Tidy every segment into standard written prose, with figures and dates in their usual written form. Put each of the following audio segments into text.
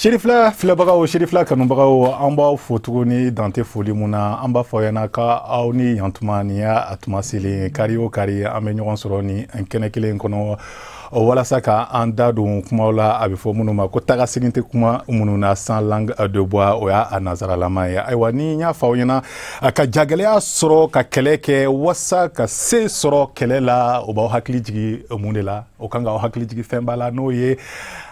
Serifila filɛbagaw, Serifila kanubagaw, an b'aw fo tuguni dante foli mun na. An b'a fɔ aw ɲɛna ka aw ni yantuma. Nin y'a tuma selen, kari o kari an bɛ ɲɔgɔn sɔrɔ ni kɛnɛ kelen kɔnɔ walasa ka an da don kumaw la, a bɛ fɔ minnu ma ko taga segin tɛ kuma minnu na, sans langue de bois, o y'a nazaralama ye. Ayiwa, ni n y'a fɔ aw ɲɛna, ka jagɛlɛya sɔrɔ ka kɛlɛ kɛ walasa ka se sɔrɔ kɛlɛ la, o b'aw hakili jigin mun de la? O kan k'aw hakili jigin fɛnba la, n'o ye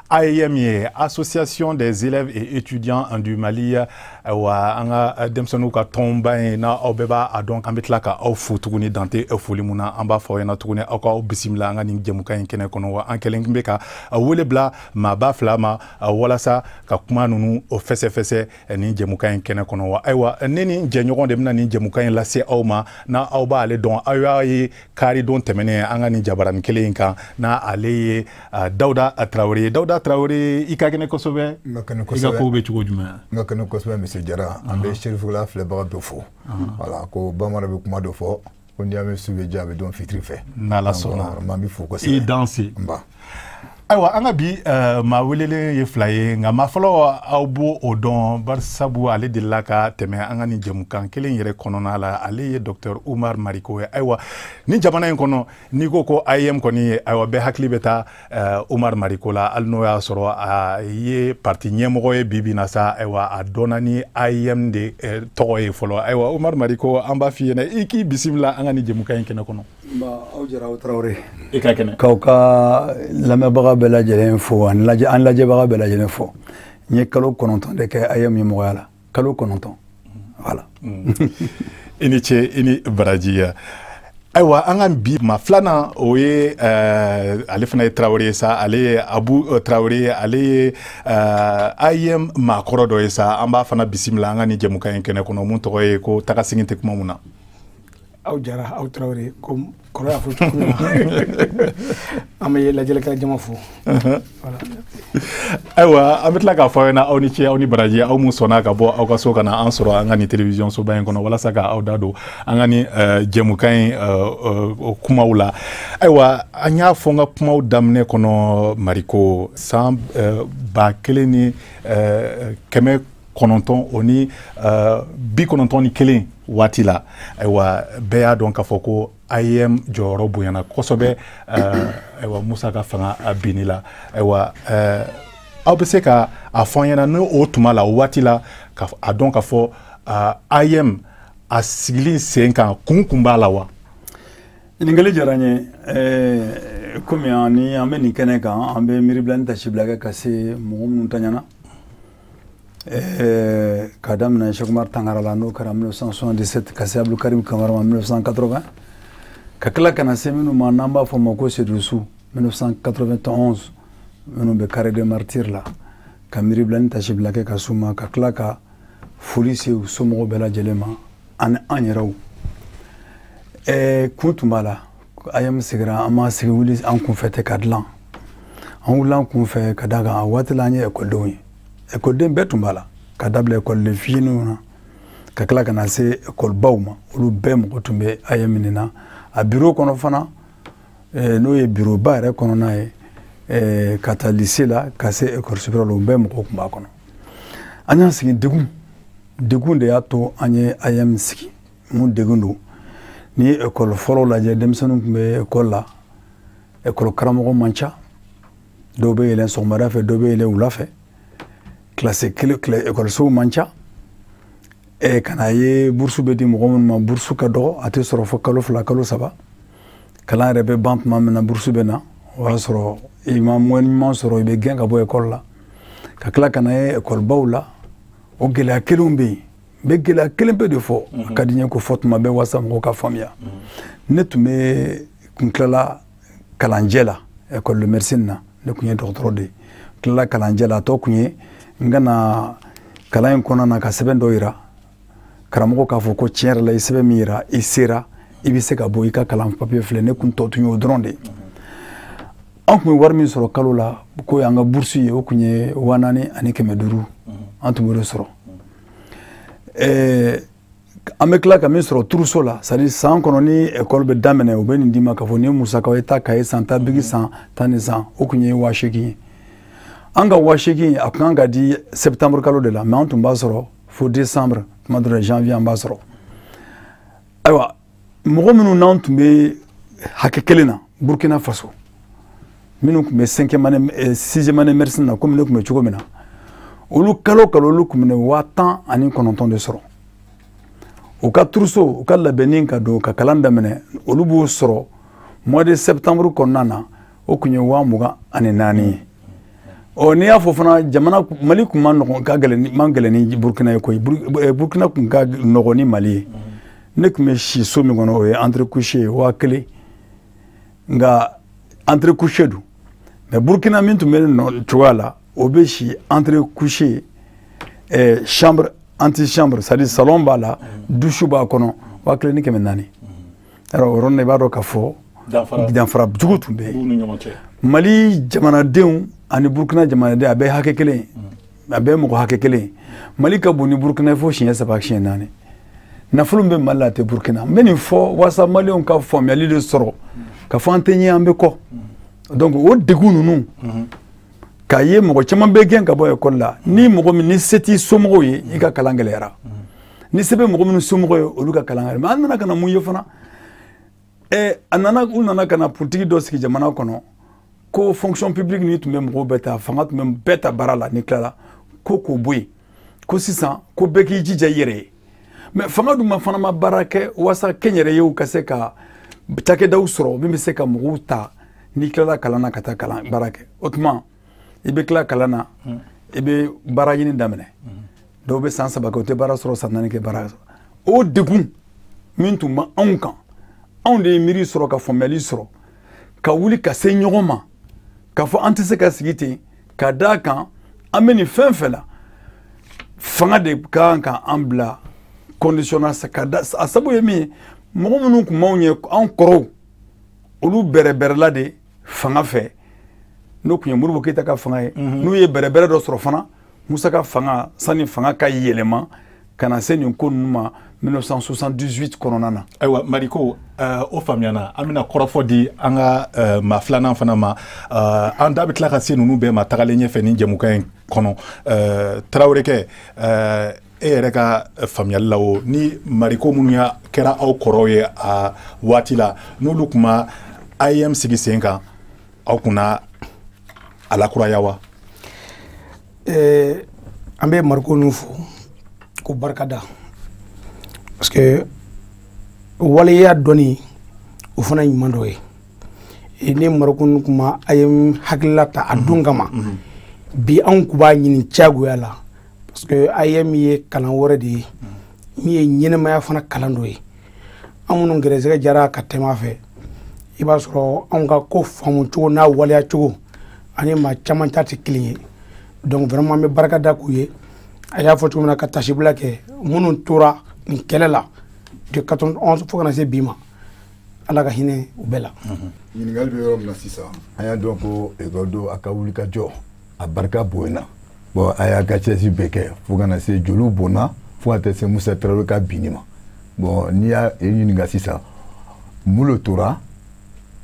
AEEM ye, Association des élèves et étudiants du Mali. Ayiwa, an ka denmisɛnninw ka tɔnba ye, n'a aw bɛɛ b'a dɔn. An bɛ tila ka aw fo tuguni dante foli mun na. An b'a fɔ aw ɲɛna tuguni, aw k'aw bisimila an ka nin jɛmukan in kɛnɛ kɔnɔ. Wa an kɛlen bɛ ka wele bila maaba fila ma walasa ka kuma ninnu fɛsɛfɛsɛ nin jɛmukan in kɛnɛ kɔnɔ. Wa ayiwa, ne ni jɛɲɔgɔn de bɛna nin jɛmukan in lase aw ma. N'a aw b'ale dɔn, aw y'a ye kari don tɛmɛnen an ka nin jabaranin kelen in kan, n'a ale ye Dawuda Tarawele ye. Dawuda Tarawele, i ka kɛnɛ kosɛbɛ. I ka kow bɛ cogo jumɛn? N ka kɛnɛ kosɛbɛ, Monsieur Jara. An bɛ Serifula filɛbaga bɛɛ fo. Voilà, ko bamanan bɛ kuma dɔ fɔ ko n'i y'a mɛn su bɛ diya, a bɛ dɔn fitiri fɛ. N'Ala sɔnna. An bɛ fo kosɛbɛ. I danse. Nba. Ayiwa, an ka bi maa welelen ye fila ye, nka maa fɔlɔ, aw b'o o dɔn, barisabu ale delila ka tɛmɛ an ka nin jɛmukan kelen yɛrɛ kɔnɔna la. Ale ye Docteur Umar Mariko ye. Ayiwa, ni jamana in kɔnɔ, n'i ko ko AEEM kɔni ye, ayiwa, bɛɛ hakili bɛ taa Umar Mariko la, hali n'o y'a sɔrɔ a ye parti ɲɛmɔgɔ ye bi bi in na sa. Ayiwa, a dɔnna ni AEEM de tɔgɔ ye fɔlɔ. Ayiwa, Umar Mariko, an b'a f'i ɲɛna i k'i bisimila an ka nin jɛmukan in kɛnɛ kɔnɔ. Nba, aw Jara, aw Tarawele. I ka kɛnɛ. K'aw ka lamɛnbaga bɛɛ lajɛlen fo ani lajɛ an lajɛbaga bɛɛ lajɛlen fo. N ye kalo 9 de kɛ AEEM ɲɛmɔgɔya la, kalo 9, voilà. I ni ce, i ni baraji. Ayiwa, an ka bi maa filanan, o ye ale fana ye Tarawele ye sa. Ale ye Abu Tarawele ye, ale ye AEEM maakɔrɔ dɔ ye sa. An b'a fana bisimila an ka nin jɛmukan in kɛnɛ kɔnɔ, mun tɔgɔ ye ko taga segin tɛ kuma mun na. Aw Jara, aw Tarawele, ko kɔrɔ y'a fɔ cogo min na, an bɛ lajɛlikɛla jama fo. Ayiwa, an bɛ tila k'a fɔ aw ɲɛna, aw ni ce, aw ni baraji, aw mun sɔnna ka bɔ aw ka so ka na an sɔrɔ an ka nin télévision soba in kɔnɔ walasa ka aw da don an ka nin jɛmukan in kumaw la. Ayiwa, an y'a fɔ n ka kumaw daminɛ kɔnɔ, Mariko, san 1991 waati la, ayiwa, bɛɛ y'a dɔn k'a fɔ ko AEEM jɔyɔrɔ bonyana kosɛbɛ, ayiwa, Musa ka fanga binni la. Ayiwa, aw bɛ se ka a fɔ an ɲɛna, ni o tuma la, o waati la, ka a dɔn k'a fɔ AEEM a sigili sen kan, kun kun b'a la wa? Ɲininkali diyara n ye. Komi ni an bɛ nin kɛnɛ kan, an bɛ miiribila ni tasibila kɛ ka se mɔgɔ minnu taɲana, ka daminɛ Cheikh Umar Tangara la, n'o kɛra 1977, ka se Abdou Karim Kamara ma 1980, ka tila ka na se minnu ma n'an b'a fɔ ma ko Sedusu 1991, minnu bɛ Carré des Martyrs la, ka miiribila ni tasibila kɛ ka s'u ma, ka tila ka foli se u somɔgɔw bɛɛ lajɛlen ma ani an yɛrɛw. Kun tun b'a la. AEEM sigira, an ma sigi wuli an kunfɛ tɛ ka dilan. An wulila an kunfɛ ka d'a kan a waati la, an ye ekɔlidenw ye. Ekɔliden bɛɛ tun b'a la, ka dabila ekɔliden fitininw na ka tila ka na se ekɔlibaw ma, olu bɛɛ mɔgɔ tun bɛ AEEM nin na. A bureau kɔnɔ fana, n'o ye bureau ba yɛrɛ kɔnɔna ye, ka taa lycée la ka se école supérieure la, o bɛɛ mɔgɔw tun b'a kɔnɔ. An y'an sigi, degun degun de y'a to an ye AEEM sigi. Mun degun don? N'i ye école fɔlɔw lajɛ, denmisɛnninw tun bɛ école la, école karamɔgɔ man ca, dɔw bɛ yɛlɛn sɔgɔmada fɛ, dɔw bɛ yɛlɛn wula fɛ, kilasi kelen ekɔlisow man ca. Ka na ye bourse bɛ di mɔgɔ minnu ma, bourse ka dɔgɔ, a tɛ sɔrɔ fo kalo 2, kalo 3. Kalan yɛrɛ bɛ ban tuma min na bourse bɛ na, o y'a sɔrɔ i ma moyen ɲuman sɔrɔ, i bɛ gɛn ka bɔ ekɔli la. Ka tila ka na ye ekɔlibaw la, o gɛlɛya kelenw bɛ yen. N bɛ gɛlɛya kelen pe de fɔ, a ka di n ye k'o fɔ tuma bɛɛ walasa mɔgɔw ka faamuya. Ne tun bɛ kun tilala kalanjɛ la, école de médecine na, ne tun ye dɔgɔtɔrɔ de ye. Tilala kalanjɛ la, a tɔ kun ye n ka na kalan in kɔnɔna na ka sɛbɛn dɔ yira karamɔgɔ, k'a fɔ ko tiɲɛ yɛrɛ la, i sɛbɛn min yira, i sera, i bɛ se ka bɔ, i ka kalan papiye filɛ. Ne kun tɔ tun y'o dɔrɔn de ye. An tun bɛ wari min sɔrɔ kalo la, k'o y'an ka bourse ye, o tun ye 4500. An tun b'o de sɔrɔ. An bɛ tila ka min sɔrɔ trousseau la, c'est à dire san kɔnɔ, ni école bɛ daminɛ, u bɛ nin d'i ma k'a fɔ nin ye musakaw ye, taa kaye san, taa bigi san, taa nin san, o tun ye 8000 ye. An ka 8000 a kun kan ka di septembre kalo de la, mais an tun b'a sɔrɔ fo décembre, tuma dɔ la janvier an b'a sɔrɔ. Ayiwa, mɔgɔ minnu n'an tun bɛ hakɛ kelen na Burkina Faso, minnu tun bɛ cinquième année, sixième année médecine na, komi ne tun bɛ cogo min na, olu kalo kalo olu tun bɛ 19,000 de sɔrɔ. U ka trousseau, u ka labɛnni ka don ka kalan daminɛ, olu b'o sɔrɔ mois de septembre kɔnɔna na, o tun ye 24,000 ye. Ɔ, n'i y'a fɔ fana, jamana Mali tun ma nɔgɔn, ka gɛlɛn, man gɛlɛn ni Burkina ye koyi. Burkina tun ka nɔgɔn ni Mali ye. Ne tun bɛ si so min kɔnɔ, o ye chambre couchée ye, 1000, nka chambre couchée don. Mais Burkina min tun bɛ nɔ cogoya la, o bɛ si chambre couchée, chambre, antichambre, c'est à dire salon b'a la, douche b'a kɔnɔ, 1400. Yarɔ, o yɔrɔnin na, i b'a dɔn k'a fɔ danfara jugu tun bɛ yen Mali jamanadenw ani Burkina jamanaden. A bɛɛ hakɛ kelen ye, a bɛɛ mɔgɔ hakɛ kelen ye. Mali ka bon ni Burkina ye fo siɲɛ saba, siɲɛ naani. Nafolo min bɛ Mali la, a tɛ Burkina. N bɛ nin fɔ walasa Maliyɛnw ka faamuyali de sɔrɔ ka fɔ an tɛ ɲɛ, an bɛ kɔ. Donc o degun ninnu k'a ye, mɔgɔ caman bɛ gɛn ka bɔ ekɔli la. Ni mɔgɔ min ni se t'i somɔgɔw ye, i ka kalan gɛlɛyara. Ni se bɛ mɔgɔ minnu somɔgɔw ye, olu ka kalan gɛlɛyara. Mais an nana ka na mun ye fana? A nana, u nana ka na politique dɔ sigi jamana kɔnɔ ko fonction publique ni tun bɛ mɔgɔw bɛɛ ta, fanga tun bɛ bɛɛ ta baara la, ni tilala ko k'o bɔ yen, ko sisan ko bɛɛ k'i jija i yɛrɛ ye. Mais fanga dun ma fana ma baara kɛ walasa kɛnyɛrɛyew ka se ka cakɛdaw sɔrɔ min bɛ se ka mɔgɔw ta n'i tilala kalan na ka taa kalan baara kɛ. O tuma i bɛ tila kalan na, i bɛ baara ɲini daminɛ. Dɔw bɛ san 3 kɛ, o tɛ baara sɔrɔ, san 4 kɛ, baara sɔrɔ. O degun min tun bɛ anw kan, anw de ye miiri sɔrɔ ka faamuyali sɔrɔ ka wuli ka se ɲɔgɔn ma k'a fɔ an tɛ se ka sigi ten, ka d'a kan an bɛ nin fɛn fɛn la, fanga de ka kan ka an bila condition na. Ka da a sabu ye min ye, mɔgɔ minnu tun b'anw ɲɛ, anw kɔrɔw, olu bɛrɛbɛrɛla de fanga fɛ, n'o tun ye Modibo Keyita ka fanga ye. N'u ye bɛrɛbɛrɛ dɔ sɔrɔ fana, Musa ka fanga, sani fanga ka yɛlɛma ka na se nin ko ninnu ma 1978 kɔnɔna na. Ayiwa Mariko, o faamuyana. An bɛna kɔrɔfɔ di an ka maa filanan fana ma. An da bɛ tila ka se ninnu bɛɛ ma tagalen ɲɛfɛ nin jɛmukan in kɔnɔ. Tarawelekɛ, e yɛrɛ ka faamuyali la, o ni Mariko minnu ya kɛra aw kɔrɔw ye a waati la, n'olu tun ma AEEM sigi sen kan, aw kunna a lakuraya wa? An bɛ Mariko ninnu fo ko barika da, parce que waleya dɔnni, o fana ye ɲuman dɔ ye. Ni Mariko ninnu tun ma AEEM hakilila ta a don kama, bi anw tun b'a ɲini diyagoya la, parce que AEEM ye kalan wɛrɛ de ye min ye ɲɛnɛmaya fana kalan dɔ ye. An minnu gɛrɛsɛgɛ jara ka tɛmɛ a fɛ, i b'a sɔrɔ anw ka ko faamu cogo n'a waleya cogo ani maa caman ta tɛ kelen ye. Donc vraiment, an bɛ barika da k'u ye. A y'a fɔ cogo min na, ka tasibila kɛ minnu tora nin kɛlɛ la de 91 fo ka na se bi ma, Ala ka hinɛ u bɛɛ la. Ɲininkali bɛ yɔrɔ min na sisan, an y'a dɔn ko ekɔlidenw a ka wuli ka jɔ, a barika bonyana. Bon, a y'a ka cɛsiri bɛɛ kɛ fo ka na se joliw bɔnna, fo ka taa se Musa Tarawele ka binni ma. Bon, n'i y'a ɲininka sisan, mun de tora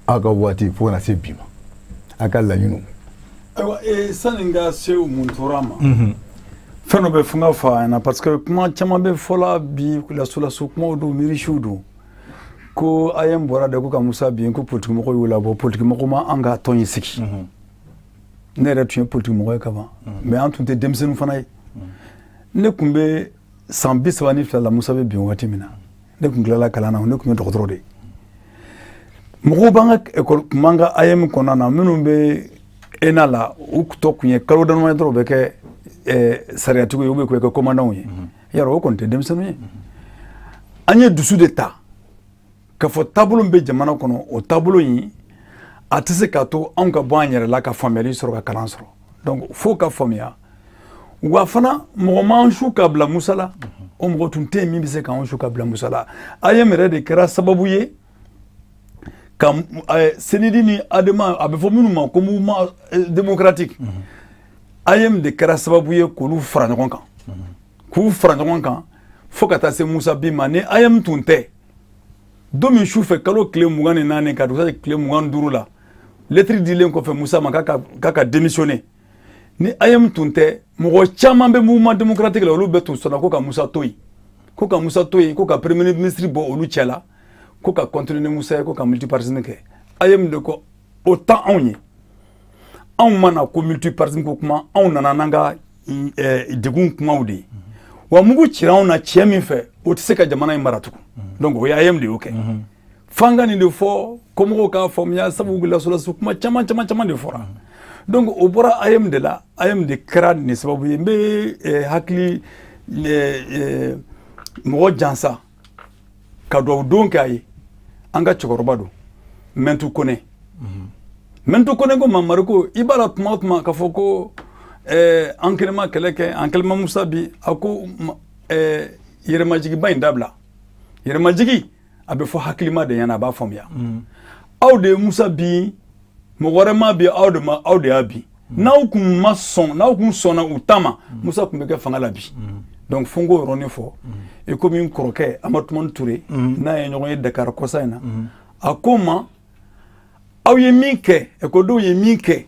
aw ka waati fo ka na se bi ma, a ka laɲiniw? Ayiwa, sani n ka se mun tora ma, fɛn dɔ bɛ fo n ka fɔ a ɲɛna, parce que kuma caman bɛ fɔla bi, lasolaso kumaw don, miirisiw don, ko AEEM bɔra de ko ka Musa bin, ko politique mɔgɔw y'u labɔ. Politique mɔgɔw ma an ka tɔn in sigi. Ne yɛrɛ tun ye politique mɔgɔ ye ka ban, mais an tun tɛ denmisɛnnin fana ye. Ne tun bɛ san 32 la Musa bɛ bin waati min na, ne tun tilala kalan na, ne tun ye dɔgɔtɔrɔ de ye. Mɔgɔw b'an ka école tun b'an ka AEEM kɔnɔna na, minnu bɛ ENA la, u tɔ tun ye kalo damadɔ dɔrɔn, u bɛ kɛ sariyatigiw ye ou bien k'u kɛ commandant ye. Yarɔ, o kɔni tɛ denmisɛnnin ye. An ye dusu de ta k'a fɔ taabolo min bɛ jamana kɔnɔ, o taabolo in a tɛ se k'a to anw ka bɔ an yɛrɛ la ka faamuyali sɔrɔ, ka kalan sɔrɔ. Donc fo ka faamuya wa fana, mɔgɔ m'an su ka bila Musa la. O mɔgɔ tun tɛ yen min bɛ se k'an su ka bila Musa la. AEEM yɛrɛ de kɛra sababu ye ka CNID ni ADEMA, a bɛ fɔ minnu ma ko mouvement démocratique, AEEM de kɛra sababu ye k'olu fara ɲɔgɔn kan, k'u fara ɲɔgɔn kan fo ka taa se Musa bin ma. Ni AEEM tun tɛ, don min su fɛ, kalo tile 24 ka dugusajɛ tile 25 la, lettre dilen kɔfɛ Musa ma k'a ka démissionner, Ni AEM tun tɛ, mɔgɔ caman bɛ mouvement démocratique la, olu bɛɛ tun sɔnna ko ka Musa to yen, ko ka Musa to yen, ko ka premier ministre bɔ olu cɛ la, ko ka continuer ni Musa ye, ko ka multipartisme kɛ. AEM de ko o tan anw ye, anw ma na ko multipartisme ko kuma, anw nana n'an ka degun kumaw de ye. Wa mugu cira anw na cɛ min fɛ, o tɛ se ka jamana in mara tugun. Donc o ye AEM de y'o kɛ. F'an ka nin de fɔ kɔmɔgɔw k'a faamuya, sabu lasɔrɔsi kuma caman caman caman de fɔra. Donc o bɔra AEM de la, AEM de kɛra nin sababu ye. N bɛ hakili mɔgɔ jansa ka duwawu don kɛ a ye, an ka cɛkɔrɔba don, Mɛntu Kone. Mɛntu Kone ko Mamari ko i b'a la tuma o tuma k'a fɔ ko an kelen ma kɛlɛ kɛ, an kelen ma Musa bi, a ko yɛrɛmajigiba in dabila. Yɛrɛmajigi a bɛ fɔ hakilima de ɲɛna, a b'a faamuya. Aw de ye Musa bi, mɔgɔ wɛrɛ ma bi, aw de ma, aw de y'a bi. N'aw kun ma sɔn, n'aw kun sɔnna u ta ma, Musa kun bɛ kɛ fanga la bi. Donc fo n k'o yɔrɔnin fɔ. I komi n kɔrɔkɛ Amadu Tumani Ture, n'a ye ɲɔgɔn ye Dakar kɔsa in na, a ko n ma aw ye min kɛ, ekɔlidenw ye min kɛ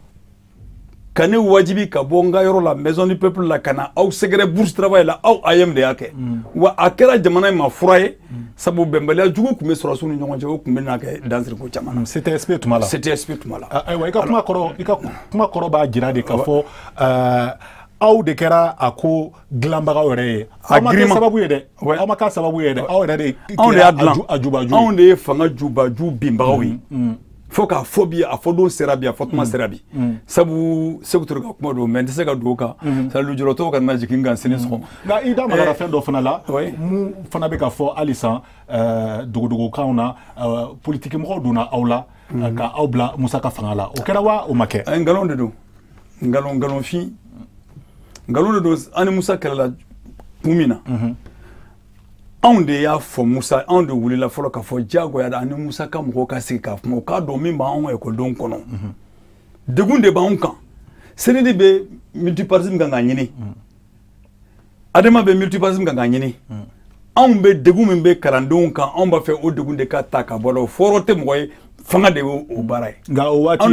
ka ne wajibi ka bɔ n ka yɔrɔ la, Maison du Peuple la, ka na aw sɛgɛrɛ Bourse Travail la, aw AEM de y'a kɛ. Wa a kɛra jamana in ma fura ye, sabu bɛnbaliya jugu tun bɛ sɔrɔsiw ni ɲɔgɔn cɛ, o tun bɛ na kɛ dansiriko caman na. CTSP tuma la. CTSP tuma la. Ayiwa, i ka kuma kɔrɔ, i ka kuma kɔrɔ b'a jira de k'a fɔ aw de kɛra a ko dilanbagaw yɛrɛ ye. Aw ma kɛ sababu ye dɛ. Aw ma kɛ sababu ye dɛ. Aw yɛrɛ de. Anw de y'a dilan. A jubaju. Anw de ye fanga jubaju binbagaw ye. Fo k'a fɔ bi, a fɔ don sera bi, a fɔ tuma sera bi. Sabu Seku Ture ka kuma don, mais n tɛ se ka don o kan. Lujuratɔw kana na jigin n kan sini sɔgɔma. Nka i da magara fɛn dɔ fana la, mun fana bɛ ka fɔ halisa dogodogokanw na, politiki mɔgɔw donna aw la ka aw bila Musa ka fanga la. O kɛra wa o ma kɛ? Nkalon de don. Nkalon, nkalonfin. Nkalon de don. An ni Musa kɛlɛla kun min na, anw de y'a fɔ Musa, anw de wulila fɔlɔ k'a fɔ diyagoya an ni Musa ka mɔgɔw ka sigi k'a kuma, u k'a dɔn min b'anw ekɔlidenw kɔnɔ. Degun de b'anw kan. CND bɛ multipartisme kan k'a ɲini, ADEMA bɛ multipartisme kan k'a ɲini. Anw bɛ degun min bɛ kalandenw kan, anw b'a fɛ o degun de ka ta ka bɔ la. O fɔrɔ tɛ mɔgɔ ye, fanga de y'o baara ye. Nka o waati aw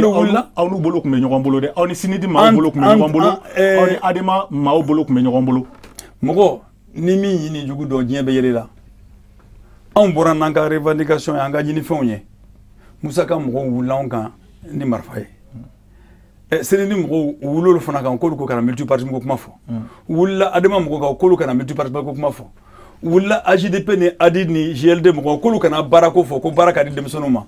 n'u bolo tun bɛ ɲɔgɔn bolo dɛ. Aw ni CND maaw bolo tun bɛ ɲɔgɔn bolo, aw ni ADEMA maaw bolo tun bɛ ɲɔgɔn bolo. Mɔgɔ ni min ɲini jugu dɔn, diɲɛ bɛ yɛlɛ la. Anw bɔra n'an ka revendication ye, an ka ɲinifɛnw ye. Musa ka mɔgɔw wulila anw kan ni marifa ye. CND mɔgɔw wulila olu fana kan k'olu ko kana multipartisme ko kuma fɔ. U wulila ADEMA mɔgɔw kan k'olu kana multipartisme ko kuma fɔ. U wulila AJDP ni ADI ni GLD mɔgɔw k'olu kana baara ko fɔ, ko baara ka di denmisɛnninw ma.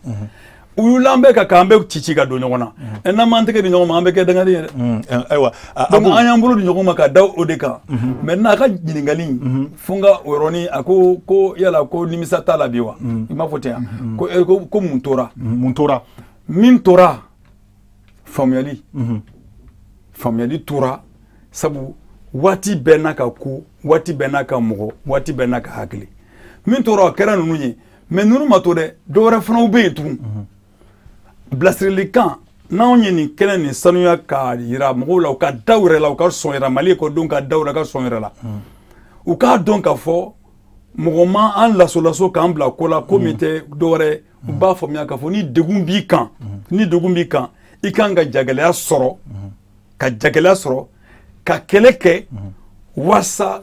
U wulila an bɛɛ kan k'an bɛɛ ci ci ka don ɲɔgɔn na. N'an m'an tɛgɛ di ɲɔgɔn ma, an bɛ kɛ dangaden ye dɛ. Ayiwa. Donc an y'an bolo di ɲɔgɔn ma ka da o de kan. Maintenant a ka ɲininkali, fo n ka o yɔrɔnin, a ko ko yala ko nimisa t'a la bi wa? I m'a fɔ ten wa? Ko ko mun tora? Mun tora? Min tora, faamuyali. Faamuyali tora, sabu waati bɛɛ n'a ka ko, waati bɛɛ n'a ka mɔgɔ, waati bɛɛ n'a ka hakili. Min tora o kɛra ninnu ye, mais ninnu ma to dɛ, dɔ wɛrɛ fana bɛ yen tugun. Bilasiralikan n'anw ye nin kɛnɛ nin sanuya k'a yira mɔgɔw la, u ka da u yɛrɛ la, u ka sɔn yɛrɛ Mali ekɔlidenw ka da u la, ka sɔn yɛrɛ la. U k'a dɔn k'a fɔ mɔgɔ ma an laso k'an bila ko la, ko min tɛ dɔwɛrɛ. U b'a faamuya k'a fɔ ni degun b'i kan, ni degun b'i kan, i kan ka jagɛlɛya sɔrɔ, ka jagɛlɛya sɔrɔ, ka kɛlɛ kɛ walasa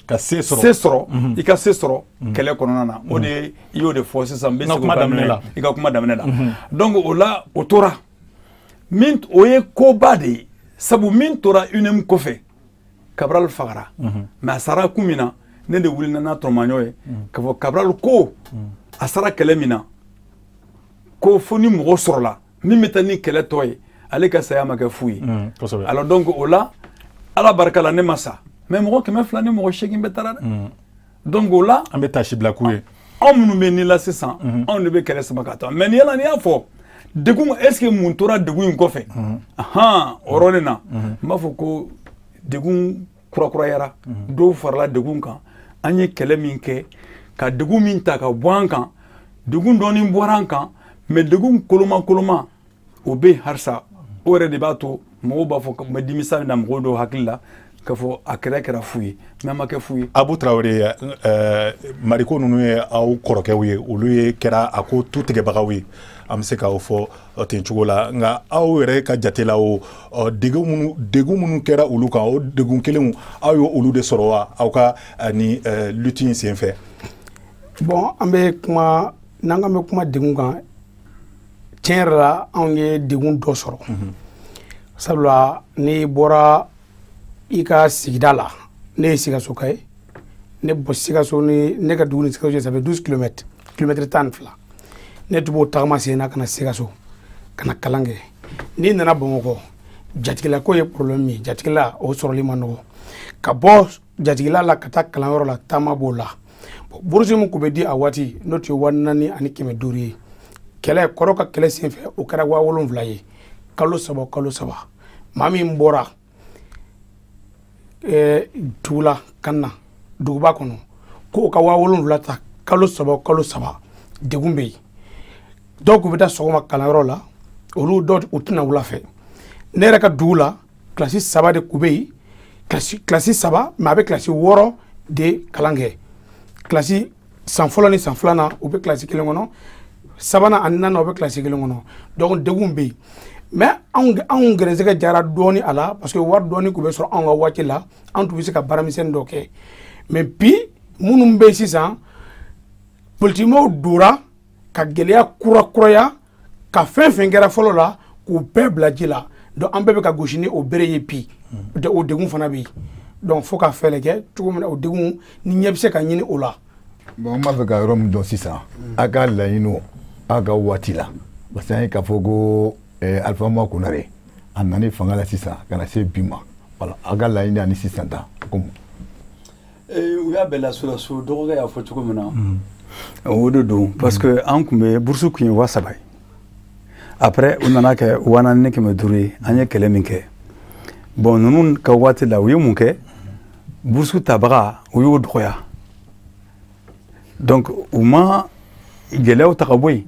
ka se sɔrɔ, se sɔrɔ, i ka se sɔrɔ kɛlɛ kɔnɔna na. O de i y'o de fɔ sisan, n bɛ segin kuma daminɛ la, i ka kuma daminɛ la. Donc o la o tora min, o ye koba de ye, sabu min tora UNEM kɔfɛ, Cabral fagara, mais a sara kun min na, ne de wulila n'a tɔrɔmaɲɔ ye k'a fɔ Cabral ko a sara kɛlɛ min na, ko fo ni mɔgɔ sɔrɔla min bɛ taa ni kɛlɛ tɔ ye, ale ka saya ma kɛ fu ye. Alors donc o la Ala barika la ne ma sa, mais mɔgɔ 200 ni mɔgɔ 8 bɛ taara dɛ. Donc o la an bɛ taasi bila k'u ye. Anw minnu bɛ ni la sisan, anw de bɛ kɛlɛ sama ka taa. Mais ni yala n'i y'a fɔ degun, est ce que mun tora degun in kɔfɛ? Ahan, o yɔrɔnin na n b'a fɔ ko degun kurakurayara, dɔw farala degun kan. An ye kɛlɛ min kɛ ka degun min ta ka bɔ an kan, degun dɔɔni bɔra an kan, mais degun koloma koloma o bɛ yen halisa. O yɛrɛ de b'a to mɔgɔw b'a fɔ n bɛ dimisa na mɔgɔw dɔw hakili la. K'a fɔ a kɛlɛ kɛra fu ye, mais a ma kɛ fu ye. Abu Tarawele, Mariko ninnu ye aw kɔrɔkɛw ye, olu ye kɛra a ko tu tigɛbagaw ye, an bɛ se k'aw fɔ ten cogo la. Nka aw yɛrɛ ka jate la, o degun minnu kɛra olu kan, o degun kelenw aw y'o olu de sɔrɔ wa aw ka ni lutte in senfɛ? Bon, an bɛ kuma, n'an k'an bɛ kuma degun kan, tiɲɛ yɛrɛ la, anw ye degun dɔ sɔrɔ. Sabula n'i bɔra i ka sigida la, ne ye Sikasoka ye, ne bɔ Sikaso ni ne ka dugu ni Sikaso cɛ, ça fait 12 kilomètres, kilomètre 12. Ne tun b'o tagama sen na ka na Sikaso ka na kalan kɛ. N'i nana Bamakɔ, jatigila ko ye problème ye, jatigila o sɔrɔli ma nɔgɔ. Ka bɔ jatigila la ka taa kalanyɔrɔ la, taama b'o la. Bourse min tun bɛ di a waati, n'o tun ye 4500 ye, kɛlɛ kɔrɔ ka kɛlɛ senfɛ, o kɛra 7000 ye kalo saba kalo saba. Maa min bɔra dugu la ka na duguba kɔnɔ k'o ka 7000 ta kalo saba kalo saba, degun bɛ yen. Dɔw tun bɛ taa sɔgɔma kalanyɔrɔ la, olu dɔw u tɛna wula fɛ. Ne yɛrɛ ka dugu la, kilasi 3 de tun bɛ yen, kilasi 3, mais a bɛ kilasi 6 de kalan kɛ. Kilasi san fɔlɔ ni san filanan, u bɛ kilasi kelen kɔnɔ, sabanan ani naaninan, u bɛ kilasi kelen kɔnɔ. Donc degun bɛ yen, mais anw gɛrɛsɛgɛ jara dɔɔni a la, parce que wari dɔɔni tun bɛ sɔrɔ anw ka waati la, an tun bɛ se ka baaramisɛnnin dɔ kɛ. Mais bi minnu bɛ yen sisan, politikimɔgɔw dora ka gɛlɛya kurakuraya ka fɛn fɛn kɛra fɔlɔ la k'u bɛɛ bila ji la. Donc an bɛɛ bɛ ka gosi ni o bere ye bi. O degun fana bɛ yen. Donc fo ka fɛɛrɛ kɛ cogo min na o degun ni ɲɛ bɛ se ka ɲini o la. Bon, n b'a fɛ ka yɔrɔ min dɔn sisan, a ka laɲiniw a ka waati la, parce que an ye k'a fɔ ko Alpha Oumar Konaré a nana fanga la sisan ka na se bi ma, voilà, a ka laɲini ani sisan ta komi. U y'a bɛɛ lasulasu, dɔgɔkɛ y'a fɔ cogo min na, o de don, parce que an tun bɛ bourse tun ye 3000 ye, après u nana kɛ 4500 ye. An ye kɛlɛ min kɛ, bon, ninnu ka waati la, u ye mun kɛ? Bourse tabaga, u y'o dɔgɔya. Donc u ma gɛlɛyaw ta ka bɔ yen.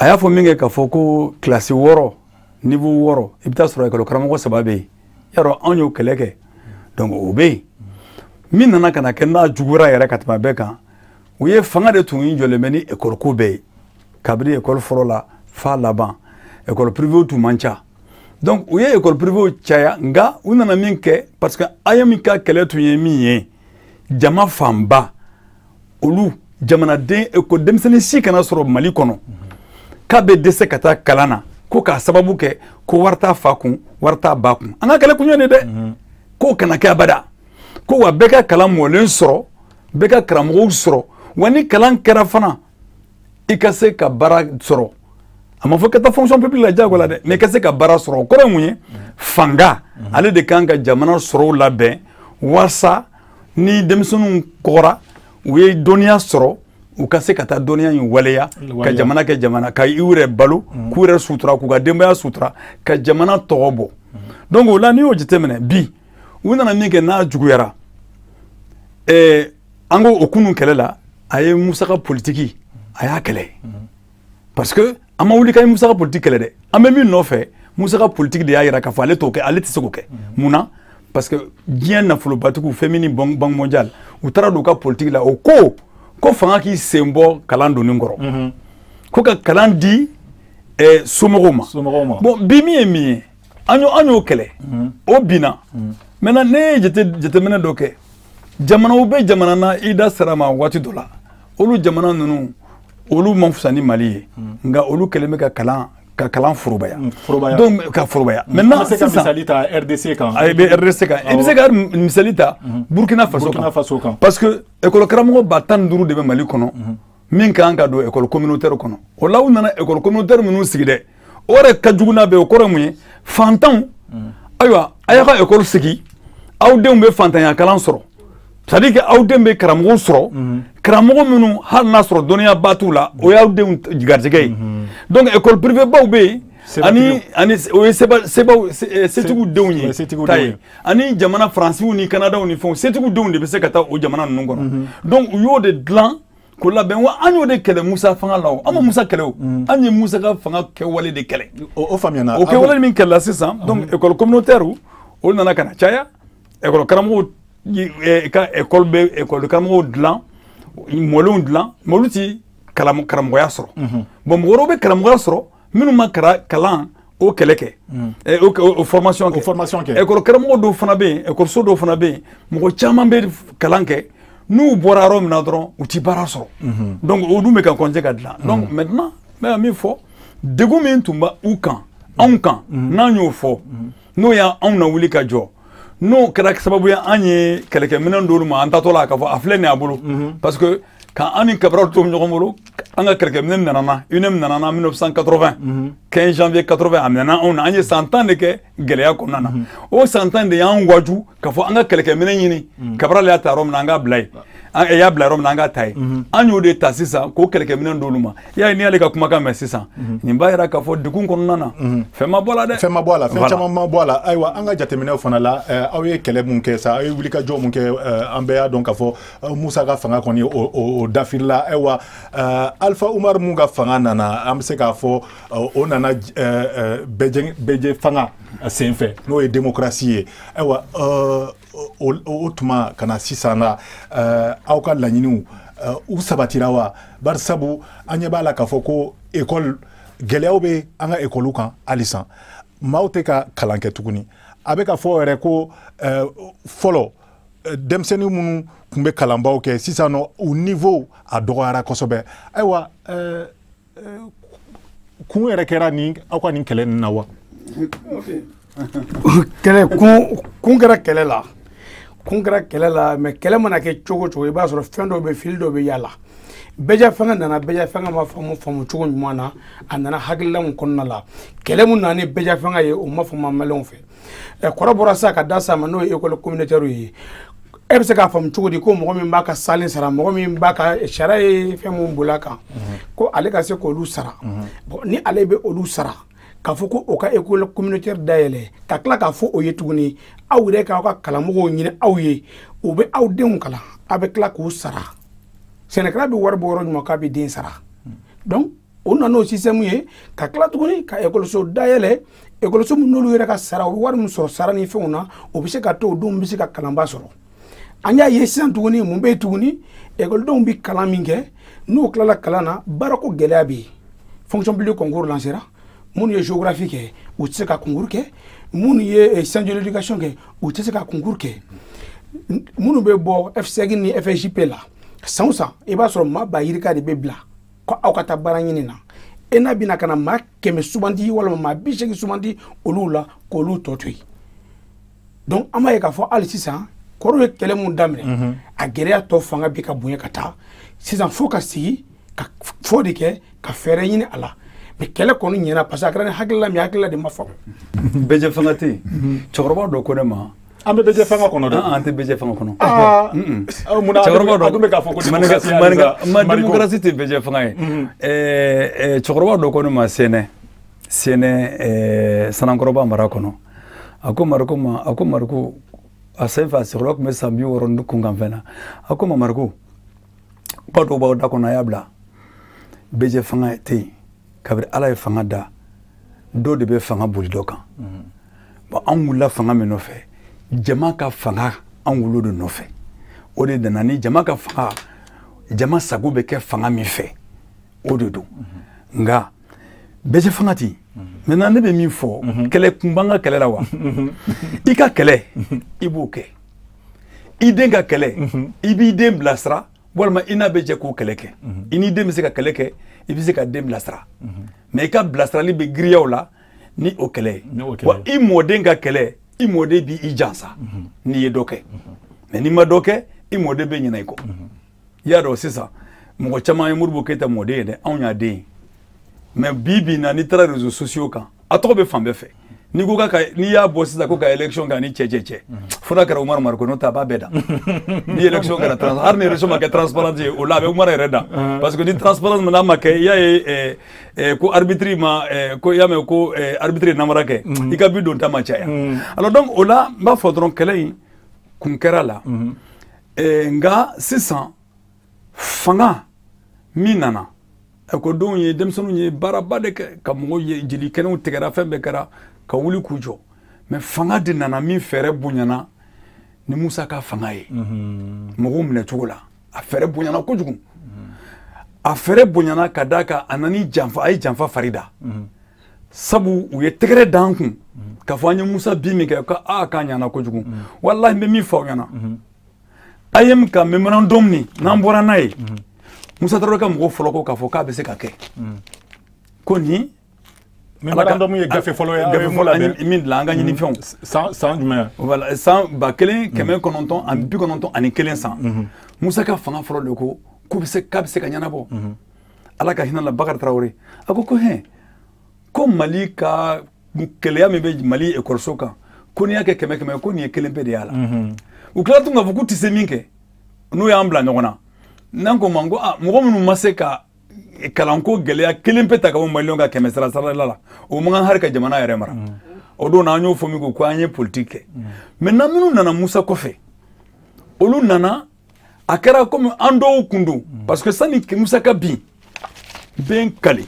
A y'a fɔ min kɛ k'a fɔ ko kilasi 6, niveau 6, i bɛ taa sɔrɔ ekɔli karamɔgɔ 3 bɛ yen. Yarɔ, anw y'o kɛlɛ kɛ, donc o bɛ yen. Min nana ka na kɛ n'a juguyara yɛrɛ ka tɛmɛ a bɛɛ kan, u ye fanga de tun jɔlen bɛ ni ekɔli ko bɛɛ ye, kabini ekɔli fɔlɔ la f'a laban. Ekɔli privé tun man ca, donc u ye ekɔli privé caya. Nka u nana min kɛ, parce que AEEM ka kɛlɛ tun ye min ye, jama fanba olu jamanaden ekɔli denmisɛnnin si kana sɔrɔ Mali kɔnɔ k'a bɛ dɛsɛ ka taa kalan na ko k'a sababu kɛ ko wari t'a fa kun, wari t'a ba kun. An ka kɛlɛ kun ye nin dɛ, k'o kana kɛ abada, ko wa bɛɛ ka kalan mɔlen sɔrɔ, bɛɛ ka karamɔgɔw sɔrɔ, wa ni kalan kɛra fana i ka se ka baara sɔrɔ. A ma fɔ ka taa fonction publique la diyago la dɛ, mais i ka se ka baara sɔrɔ. O kɔrɔ ye mun ye? Fanga ale de kan ka jamana sɔrɔw labɛn walasa ni denmisɛnninw kɔgɔra, u ye dɔnniya sɔrɔ, u ka se ka taa dɔnniya in waleya ka jamana kɛ jamana, ka i yɛrɛ balo, k'u yɛrɛ sutura, k'u ka denbaya sutura, ka jamana tɔgɔ bɔ. Donc o la, n'i y'o jateminɛ bi, u nana min kɛ n'a juguyara, an ko o kunun kɛlɛ la, a ye musaka politiki, a y'a kɛlɛ, parce que an ma wuli ka ye musaka politiki kɛlɛ dɛ. An bɛ min nɔfɛ, musaka politiki de y'a yira k'a fɔ ale t'o kɛ, ale tɛ se k'o kɛ. Mun na? Parce que diɲɛ nafolobatigiw, FMI ni Banque mondiale, u taara don u ka politiki la, o ko fanga k'i sen bɔ kalan donni kɔrɔ, ko ka kalan di somɔgɔw ma. Bon, bi min ye min ye, an y'o kɛlɛ, o binna. Maintenant ne ye jateminɛ dɔ kɛ, jamanaw bɛ jamana na, i da sera ma waati dɔ la, olu jamana ninnu, olu man fisa ni Mali ye, nka olu kɛlen bɛ ka kalan forobaya. Donc ka forobaya. Maintenant sisan, an bɛ se ka misali ta RDC kan. A bɛ RDC kan, i bɛ se ka misali ta Burkina Faso kan, parce que école karamɔgɔ 15 000 de bɛ Mali kɔnɔ min kan ka don école communautaire kɔnɔ. O la, u nana école communautaire minnu sigi dɛ, o yɛrɛ ka jugu n'a bɛɛ ye. O kɔrɔ ye mun ye? Fantanw, ayiwa, a y'a ka école sigi, aw denw bɛ fantanya kalan sɔrɔ, c'est à dire que aw den bɛ karamɔgɔw sɔrɔ, karamɔgɔ minnu hali n'a sɔrɔ dɔnniya ba t'u la, o y'aw denw garijɛgɛ ye. Donc école privée baw bɛ yen, ani o ye sebaw setigiw denw ye ta ye, ani jamana faransiw ni kanadaw ni fɛnw, setigiw denw de bɛ se ka taa o jamana ninnu kɔnɔ. Donc u y'o de dilan k'o labɛn. Wa an y'o de kɛlɛ Musa fanga la, o an ma Musa kɛlɛ, o an ye Musa ka fanga kɛwale de kɛlɛ. O faamuyana. O kɛwale min kɛlɛla sisan, donc école communautaire o nana ka na caya. École karamɔgɔw ka école bɛ école karamɔgɔw dilan, mɔlenw dilan, mais olu ti karamɔgɔya sɔrɔ. Bon, mɔgɔ wɛrɛw bɛ karamɔgɔya sɔrɔ minnu ma kalan o kɛlɛ kɛ, o formation kɛ. O formation kɛ. École karamɔgɔ dɔw fana bɛ yen, école so dɔw fana bɛ yen, mɔgɔ caman bɛ kalan kɛ, n'u bɔra yɔrɔ min na dɔrɔn, u ti baara sɔrɔ. Donc olu bɛ ka continuer ka dilan. Donc maintenant, n bɛ min fɔ, degun min tun bɛ u kan, anw kan, n'an y'o fɔ, n'o y'anw na wuli ka jɔ, n'o kɛra sababu ye an ye kɛlɛkɛminɛn d'olu ma, an tatɔ la k'a fɔ a filɛ nin y'a bolo, parce que quand an ni Kabral to ɲɔgɔn bolo, an ka kɛlɛkɛminɛn nana na, UNEM nana na 1980, 15 janvier 80, a minɛna anw na. An ye san 10 de kɛ gɛlɛya kɔnɔna na. O san 10 de y'an waju k'a fɔ an ka kɛlɛkɛminɛn ɲini. Kabral y'a ta yɔrɔ min na, an k'a bila yen. An y'a bila yɔrɔ min na, an k'a ta yen. An y'o de ta sisan k'o kɛlɛkɛminɛn d'olu ma. I y'a ye, n'i y'ale ka kumakan mɛn sisan, nin b'a yira k'a fɔ degun kɔnɔna na, fɛn ma bɔ a la dɛ. Fɛn ma bɔ a la, fɛn caman ma bɔ a la. Ayiwa, an ka jateminɛw fana la, aw ye kɛlɛ mun kɛ sa, aw ye wulikajɔ mun kɛ, an bɛɛ y'a dɔn k'a fɔ Musa ka fanga kɔni o dafirila. Ayiwa, Alpha Umaru mun ka fanga nana, an bɛ se k'a fɔ o nana bɛɛjɛ fanga senfɛ, n'o ye démocratie ye. Ayiwa, o tuma ka na sisan na, aw ka laɲiniw u sabatira wa? Bari sabu an ɲɛ b'a la k'a fɔ ko école gɛlɛyaw bɛ an ka école kan halisa, maaw tɛ ka kalan kɛ tuguni. A bɛ ka fɔ yɛrɛ ko fɔlɔ denmisɛnnin minnu tun bɛ kalanbaw kɛ, sisan nɔ u niveau a dɔgɔyara kosɛbɛ. Ayiwa, kun yɛrɛ kɛra nin aw ka nin kɛlɛ ninnu na wa? Kɛlɛ kun kɛra kɛlɛ la, kun kɛra kɛlɛ la, mais kɛlɛ mana kɛ cogo o cogo, i b'a sɔrɔ fɛn dɔw bɛ, fili dɔw bɛ y'a la. Bɛɛ fanga nana, bɛɛ fanga ma faamu cogo ɲuman na, a nana hakilila mun kɔnɔna la, kɛlɛ mun nana ni bɛɛ fanga ye, o ma faamu maliyɛnw fɛ. Kɔrɔ bɔra sa ka da sa ma, n'o ye école communautaire ye. E bɛ se k'a faamu cogo di ko mɔgɔ min b'a ka salen sara, mɔgɔ min b'a ka sariya ye fɛn mun boli a kan, ko ale ka se k'olu sara? Bon, ni ale bɛ olu sara, k'a fɔ ko o ka école communautaire dayɛlɛ, ka tila k'a fɔ o ye tuguni, aw yɛrɛ k'aw ka kalanmɔgɔw ɲini aw ye, u bɛ aw denw kalan, a bɛ tila k'u sara. Sɛnɛkɛla bɛ wari bɔ yɔrɔ jumɛn k'a bɛ den sara? Donc o nana o système ye, ka tila tuguni ka ekɔliso dayɛlɛ, ekɔliso min n'olu yɛrɛ ka sara, u bɛ wari min sɔrɔ sara ni fɛnw na, o bɛ se ka to o denw bɛ se ka kalanba sɔrɔ. An y'a ye sisan tuguni, mun bɛ yen tuguni? Ekɔlidenw bɛ kalan min kɛ, n'u tilala kalan na, baarako gɛlɛya bɛ yen. Fonction publique concours lancera, minnu ye géographie kɛ, u tɛ se ka concours kɛ, minnu ye sciences de l'éducation kɛ, u tɛ se ka concours kɛ, minnu bɛ bɔ F5 ni FSJP la, san o san i b'a sɔrɔ maa ba yirika de bɛ bila ko aw ka taa baara ɲini na. E n'a bɛna ka na maa 100 sugandi walima maa 80 sugandi olu la, k'olu tɔ to yen. Donc an b'a ye k'a fɔ hali sisan, kɔrɔ ye kɛlɛ mun daminɛ, a gɛlɛya tɔ fanga bɛ ka bonya ka taa sisan, fo ka sigi ka fɔ de kɛ ka fɛɛrɛ ɲini a la. Mais kɛlɛ kɔni ɲɛna, parce que a kɛra ni hakilila min, hakilila de ma faamu. Bɛjɛ fanga tɛ yen. Cɛkɔrɔba dɔ ko ne ma. An bɛ bɛjɛ fanga kɔnɔ dɛ. An tɛ bɛjɛ fanga kɔnɔ. Munna cɛkɔrɔba dɔ a dun bɛ k'a fɔ ko démocratie halisa? Ma démocratie tɛ bɛjɛ fanga ye. Cɛkɔrɔba dɔ ko ne ma Sɛnɛ Sanankɔrɔba mara kɔnɔ. A ko Mariko ma, a ko Mariko, a sen fɛ a cɛkɔrɔba tun bɛ san 60 ni kunkanfɛn na. A ko ma Mariko, ba dɔw b'aw da kɔnɔ, a y'a bila. Bɛjɛ fanga tɛ yen. Kabini Ala ye fanga da, dɔ de bɛ fanga boli dɔ kan. Bon, an wulila fanga min nɔfɛ, jama ka fanga, an wolo de nɔfɛ. O de nana ni jama ka fanga, jama sago bɛ kɛ fanga min fɛ, o de don. Nka bɛjɛ fanga tɛ yen. Maintenant, ne bɛ min fɔ, kɛlɛ kun b'an ka kɛlɛ la wa? I ka kɛlɛ, i b'o kɛ. I den ka kɛlɛ, i b'i den bilasira, walima i n'a bɛ jɛ k'o kɛlɛ kɛ. I n'i den bɛ se ka kɛlɛ kɛ, i bɛ se ka den bilasira. Mais i ka bilasirali bɛ giriyaw la ni o kɛlɛ ye. Wa i mɔden ka kɛlɛ, i mɔden b'i jansa n'i ye dɔ kɛ. Mais n'i ma dɔ kɛ, i mɔden bɛ ɲinɛ i kɔ. I y'a dɔn sisan, mɔgɔ caman ye Modibo Keyita mɔden ye dɛ, anw y'a den ye. Mais bi bi in na, n'i taara réseaux sociaux kan, a tɔgɔ bɛ fan bɛɛ fɛ. N'i ko k'a ka, n'i y'a bɔ sisan ko ka élection kɛ ani cɛ, fo n'a kɛra Umaru Mariko, n'o tɛ a b'a bɛɛ da. Ni élection kɛra, hali ni élection ma kɛ transparente ye, o la a bɛ Umaru yɛrɛ da. Parce que ni transparence n'a ma kɛ, i y'a ye ko arbitre ma ko i y'a mɛn ko arbitre ye namara kɛ, i ka bi don ta ma caya. Alors donc o la, n b'a fɔ dɔrɔn kɛlɛ in kun kɛra la. Nka sisan fanga min nana, ekɔlidenw ye, denmisɛnninw ye baaraba de kɛ, ka mɔgɔw ye, jeli kɛnɛw tigɛra, fɛn bɛɛ kɛra, ka wuli k'u jɔ. Mais fanga de nana min fɛɛrɛ bonyana. Ni Musa ka fanga ye mɔgɔw minɛ cogo la, a fɛɛrɛ bonyana kojugu. A fɛɛrɛ bonyana ka d'a kan a nana janfa, a ye janfa fari da. Sabu u ye tɛgɛrɛ d'an kun k'a fɔ an ye Musa bin min kɛ, ko aa k'a ɲana kojugu. Walahi n bɛ min fɔ aw ɲɛna, AEEM ka memorandum nin n'an bɔra n'a ye, Musa Tarawele ka mɔgɔw fɔlɔ ko k'a fɔ k'a bɛ se ka kɛ. Ko nin memorandum ye gafe fɔlɔ ye, gafe fɔlɔ min dilan an ka ɲinifɛnw. San jumɛn? Voilà, san 1991 san. Musa ka fanga fɔlɔ de ko k'u bɛ se k'a bɛ se ka ɲɛnabɔ. Ala ka hinɛ la Bakari Tarawele, a ko ko hɛn, ko Mali ka kɛlɛya min bɛ Mali ekɔliso kan, ko n'i y'a kɛ 100 100, ko nin ye kelen pe de y'a la. U tilala tun k'a fɔ k'u tɛ se min kɛ, n'u y'an bila ɲɔgɔn na, n'an ko ma ko aa mɔgɔ minnu ma se ka kalanko gɛlɛya kelen pe ta ka bɔ maliyɛnw ka 100 sara sarala la, o man kan hali ka jamana yɛrɛ mara. O don an y'o fɔ min ko an ye politique kɛ. Maintenant minnu nana Musa kɔfɛ, olu nana a kɛra komi an dɔw kun don, parce que sani Musa ka bin, bɛn kale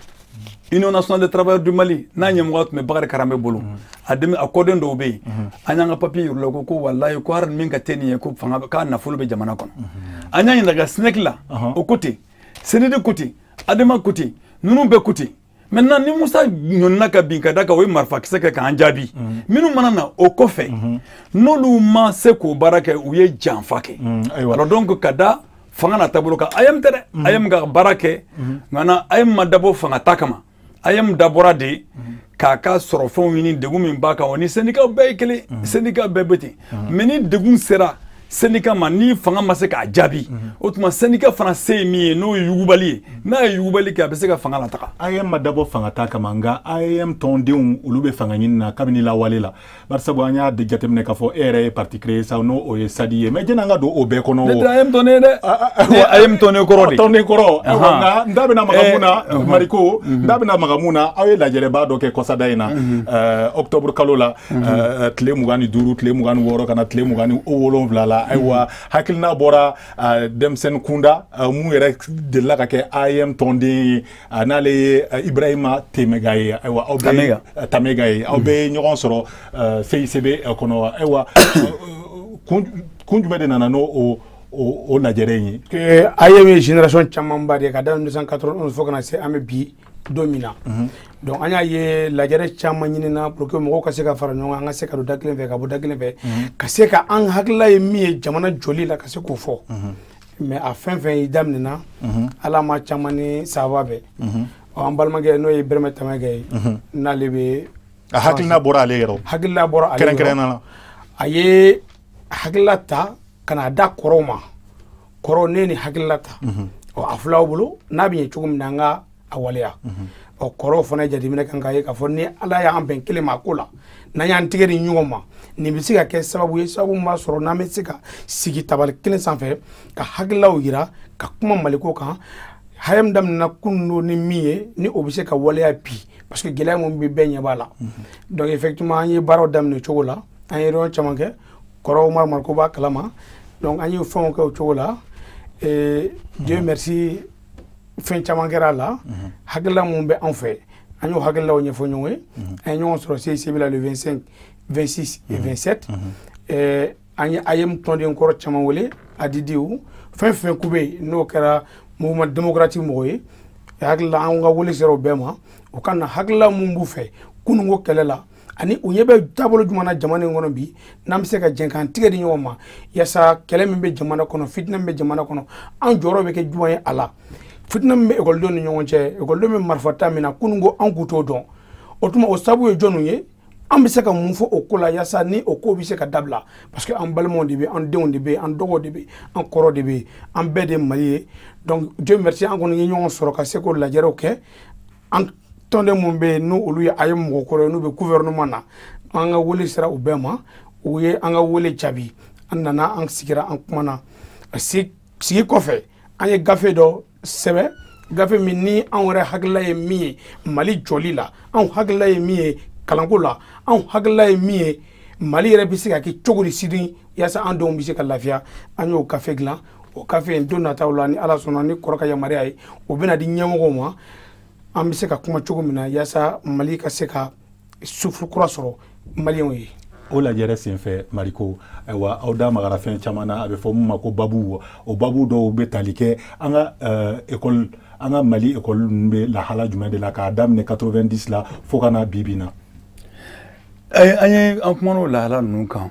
Union nationale des travailleurs du Mali n'a ɲɛmɔgɔ tun bɛ Bakari Karambe bolo, a dɛmɛ a kɔden dɔw bɛ yen, an y'an ka papier yir'u la ko walayi ko hali min ka te nin ye ko fanga k'a nafolo bɛ jamana kɔnɔ. An y'a ɲininka SNEC la, o ko ten, CND ko ten, ADEMA ko ten, ninnu bɛɛ ko ten. Maintenant ni Musa ɲɔnina ka bin ka da kan, o ye marifakisɛ kɛ k'an jaabi. Minnu mana na o kɔfɛ, n'olu ma se k'o baara kɛ, u ye janfa kɛ. Alors donc ka da fanga na taabolo kan, AEEM tɛ dɛ, AEEM ka baara kɛ, nka na AEEM ma dabɔ fanga ta kama. AEEM dabɔra de k'a ka sɔrɔfɛnw ɲini, degun min b'a kan, o ni syndicat bɛɛ ye kelen, syndicat bɛɛ bɛ ten. Mais ni degun sera syndicat ma, ni fanga ma se k'a jaabi, o tuma syndicat fana se ye min ye, n'o ye yugubali ye, n'a ye yugubali kɛ, a bɛ se ka fanga lataga. AEEM ma dabɔ fanga ta kama, nka AEEM tɔndenw olu bɛ fanga ɲini na kabini lawale la. Barisabu an y'a jateminɛ k'a fɔ e yɛrɛ ye parti créé sa, n'o o ye SADI ye. Mais jɛnni an ka don o bɛɛ kɔnɔ. Ne tɛ AEEM tɔnden ye dɛ. Ne ye AEEM tɔnden kɔrɔ de. Tɔnden kɔrɔ. Nka n da bɛna maga mun na, Mariko, n da bɛna maga mun na, aw ye lajɛrɛba dɔ kɛ kɔsada in na, octobre kalo la, tile 25, tile 26 ka na tile 27 la. Ayiwa, hakilina bɔra denmisɛnnin kunda mun yɛrɛ delila ka kɛ AEEM tɔnden ye, n'ale ye Ibrahima Temega ye. Ayiwa, aw bɛ Tamega ye, aw bɛ ɲɔgɔn sɔrɔ CICB kɔnɔ. Ayiwa, kun jumɛn de nana n'o o lajɛrɛ in ye? AEEM ye génération camanba de ye ka daminɛ 1991 fo ka na se an bɛ bi don min na. Donc an y'a ye lajɛrɛ caman ɲinina pour que mɔgɔw ka se ka fara ɲɔgɔn kan, an ka se ka don da kelen fɛ ka bɔ da kelen fɛ, ka se ka an hakilila ye min ye jamana jɔli la, ka se k'o fɔ. Mais a fɛn fɛn y'i daminɛna, Ala ma caman ni sababa bɛɛ. An balimakɛ n'o ye Ibrahima Tamega ye, n'ale bɛ a hakilina bɔra ale yɔrɔ, hakilina bɔra ale yɔrɔ kɛrɛnkɛrɛnnenya la, a ye hakilila ta ka n'a da kɔrɔw ma. Kɔrɔw ne ni hakilila ta, ɔ a filaw bolo n'a bɛ ɲɛ cogo min na, an ka a waleya. Ɔ kɔrɔw fana ye jateminɛ kan k'a ye k'a fɔ ni Ala y'an bɛn kelen ma a ko la, n'an y'an tigɛ di ɲɔgɔn ma, nin bɛ se ka kɛ sababu ye, sababu min b'a sɔrɔ n'an bɛ se ka sigi tabali kelen sanfɛ ka hakililaw yira, ka kuma Maliko kan. AEEM daminɛna kunun ni min ye, ni o bɛ se ka waleya bi, parce que gɛlɛya min bɛ bɛɛ ɲɛ b'a la. Donc effectivement an ye baaraw daminɛ cogo la, an ye réunion caman kɛ, kɔrɔ Umaru Mariko b'a kalama. Donc an ye fɛnw kɛ o cogo la, et Dieu merci, fɛn caman kɛra a la. Hakilila mun bɛ anw fɛ, an y'o hakililaw ɲɛfɔ ɲɔgɔn ye. An ye ɲɔgɔn sɔrɔ CICB la le 25, 26 et 27. An ye AEEM tɔnden kɔrɔ caman wele, ADD fɛn fɛn k'u bɛ yen n'o kɛra mouvement démocratique mɔgɔ ye, hakilila an ka wele sera o bɛɛ ma, u ka na hakilila mun b'u fɛ kununko kɛlɛ la, ani u ɲɛ bɛ taabolo jumɛn na jamana in kɔnɔ bi, n'an bɛ se ka jɛ k'an tigɛ di ɲɔgɔn ma yaasa kɛlɛ min bɛ jamana kɔnɔ, fitinɛ min bɛ jamana kɔnɔ, an jɔyɔrɔ bɛ kɛ jumɛn ye a la. Fitinɛ min bɛ ekɔlidenw ni ɲɔgɔn cɛ, ekɔlidenw bɛ marifa ta min na, kunun ko an k'u t'o dɔn, o tuma o sababu ye jɔnniw ye? An bɛ se ka mun fɔ o ko la yaasa ni o ko bɛ se ka dabila, parce que an balimaw de bɛ, an denw de bɛ, an dɔgɔw de bɛ, an kɔrɔ de bɛ, an bɛɛ de ye Mali ye. Donc Dieu merci, an kɔni ye ɲɔgɔn sɔrɔ ka se k'o lajɛrɛw kɛ. An tɔnden mun bɛ yen n'olu ye AEEM mɔgɔkɔrɔ ye, n'u bɛ gouvernement na, an ka wele sera u bɛɛ ma, u ye an ka wele jaabi, an nana, an sigira, an kumana. Sigi kɔfɛ, an ye gafe dɔ sɛbɛn, gafe min ni anw yɛrɛ hakilila ye min ye Mali jɔli la, anw hakilila ye min ye kalanko la, anw hakilila ye min ye Mali yɛrɛ bɛ se ka kɛ cogo di sini yaasa an denw bɛ se ka lafiya. An y'o gafe dilan, o gafe in don nataw la, ni Ala sɔnna, ni kɔrɔ ka yamaruya ye, o bɛna di ɲɛmɔgɔw ma, an bɛ se ka kuma cogo min na yaasa Mali ka se ka souffle kura sɔrɔ maliyɛnw ye. O lajɛrɛ senfɛ, Mariko, ayiwa, aw da magara fɛn caman na, a bɛ fɔ mun ma ko babu. O babu dɔw bɛ tali kɛ an ka école, an ka Mali école ninnu bɛ lahala jumɛn de la, k'a daminɛ 90 la fo ka na bi bi in na. An ye an kumana o lahala ninnu kan,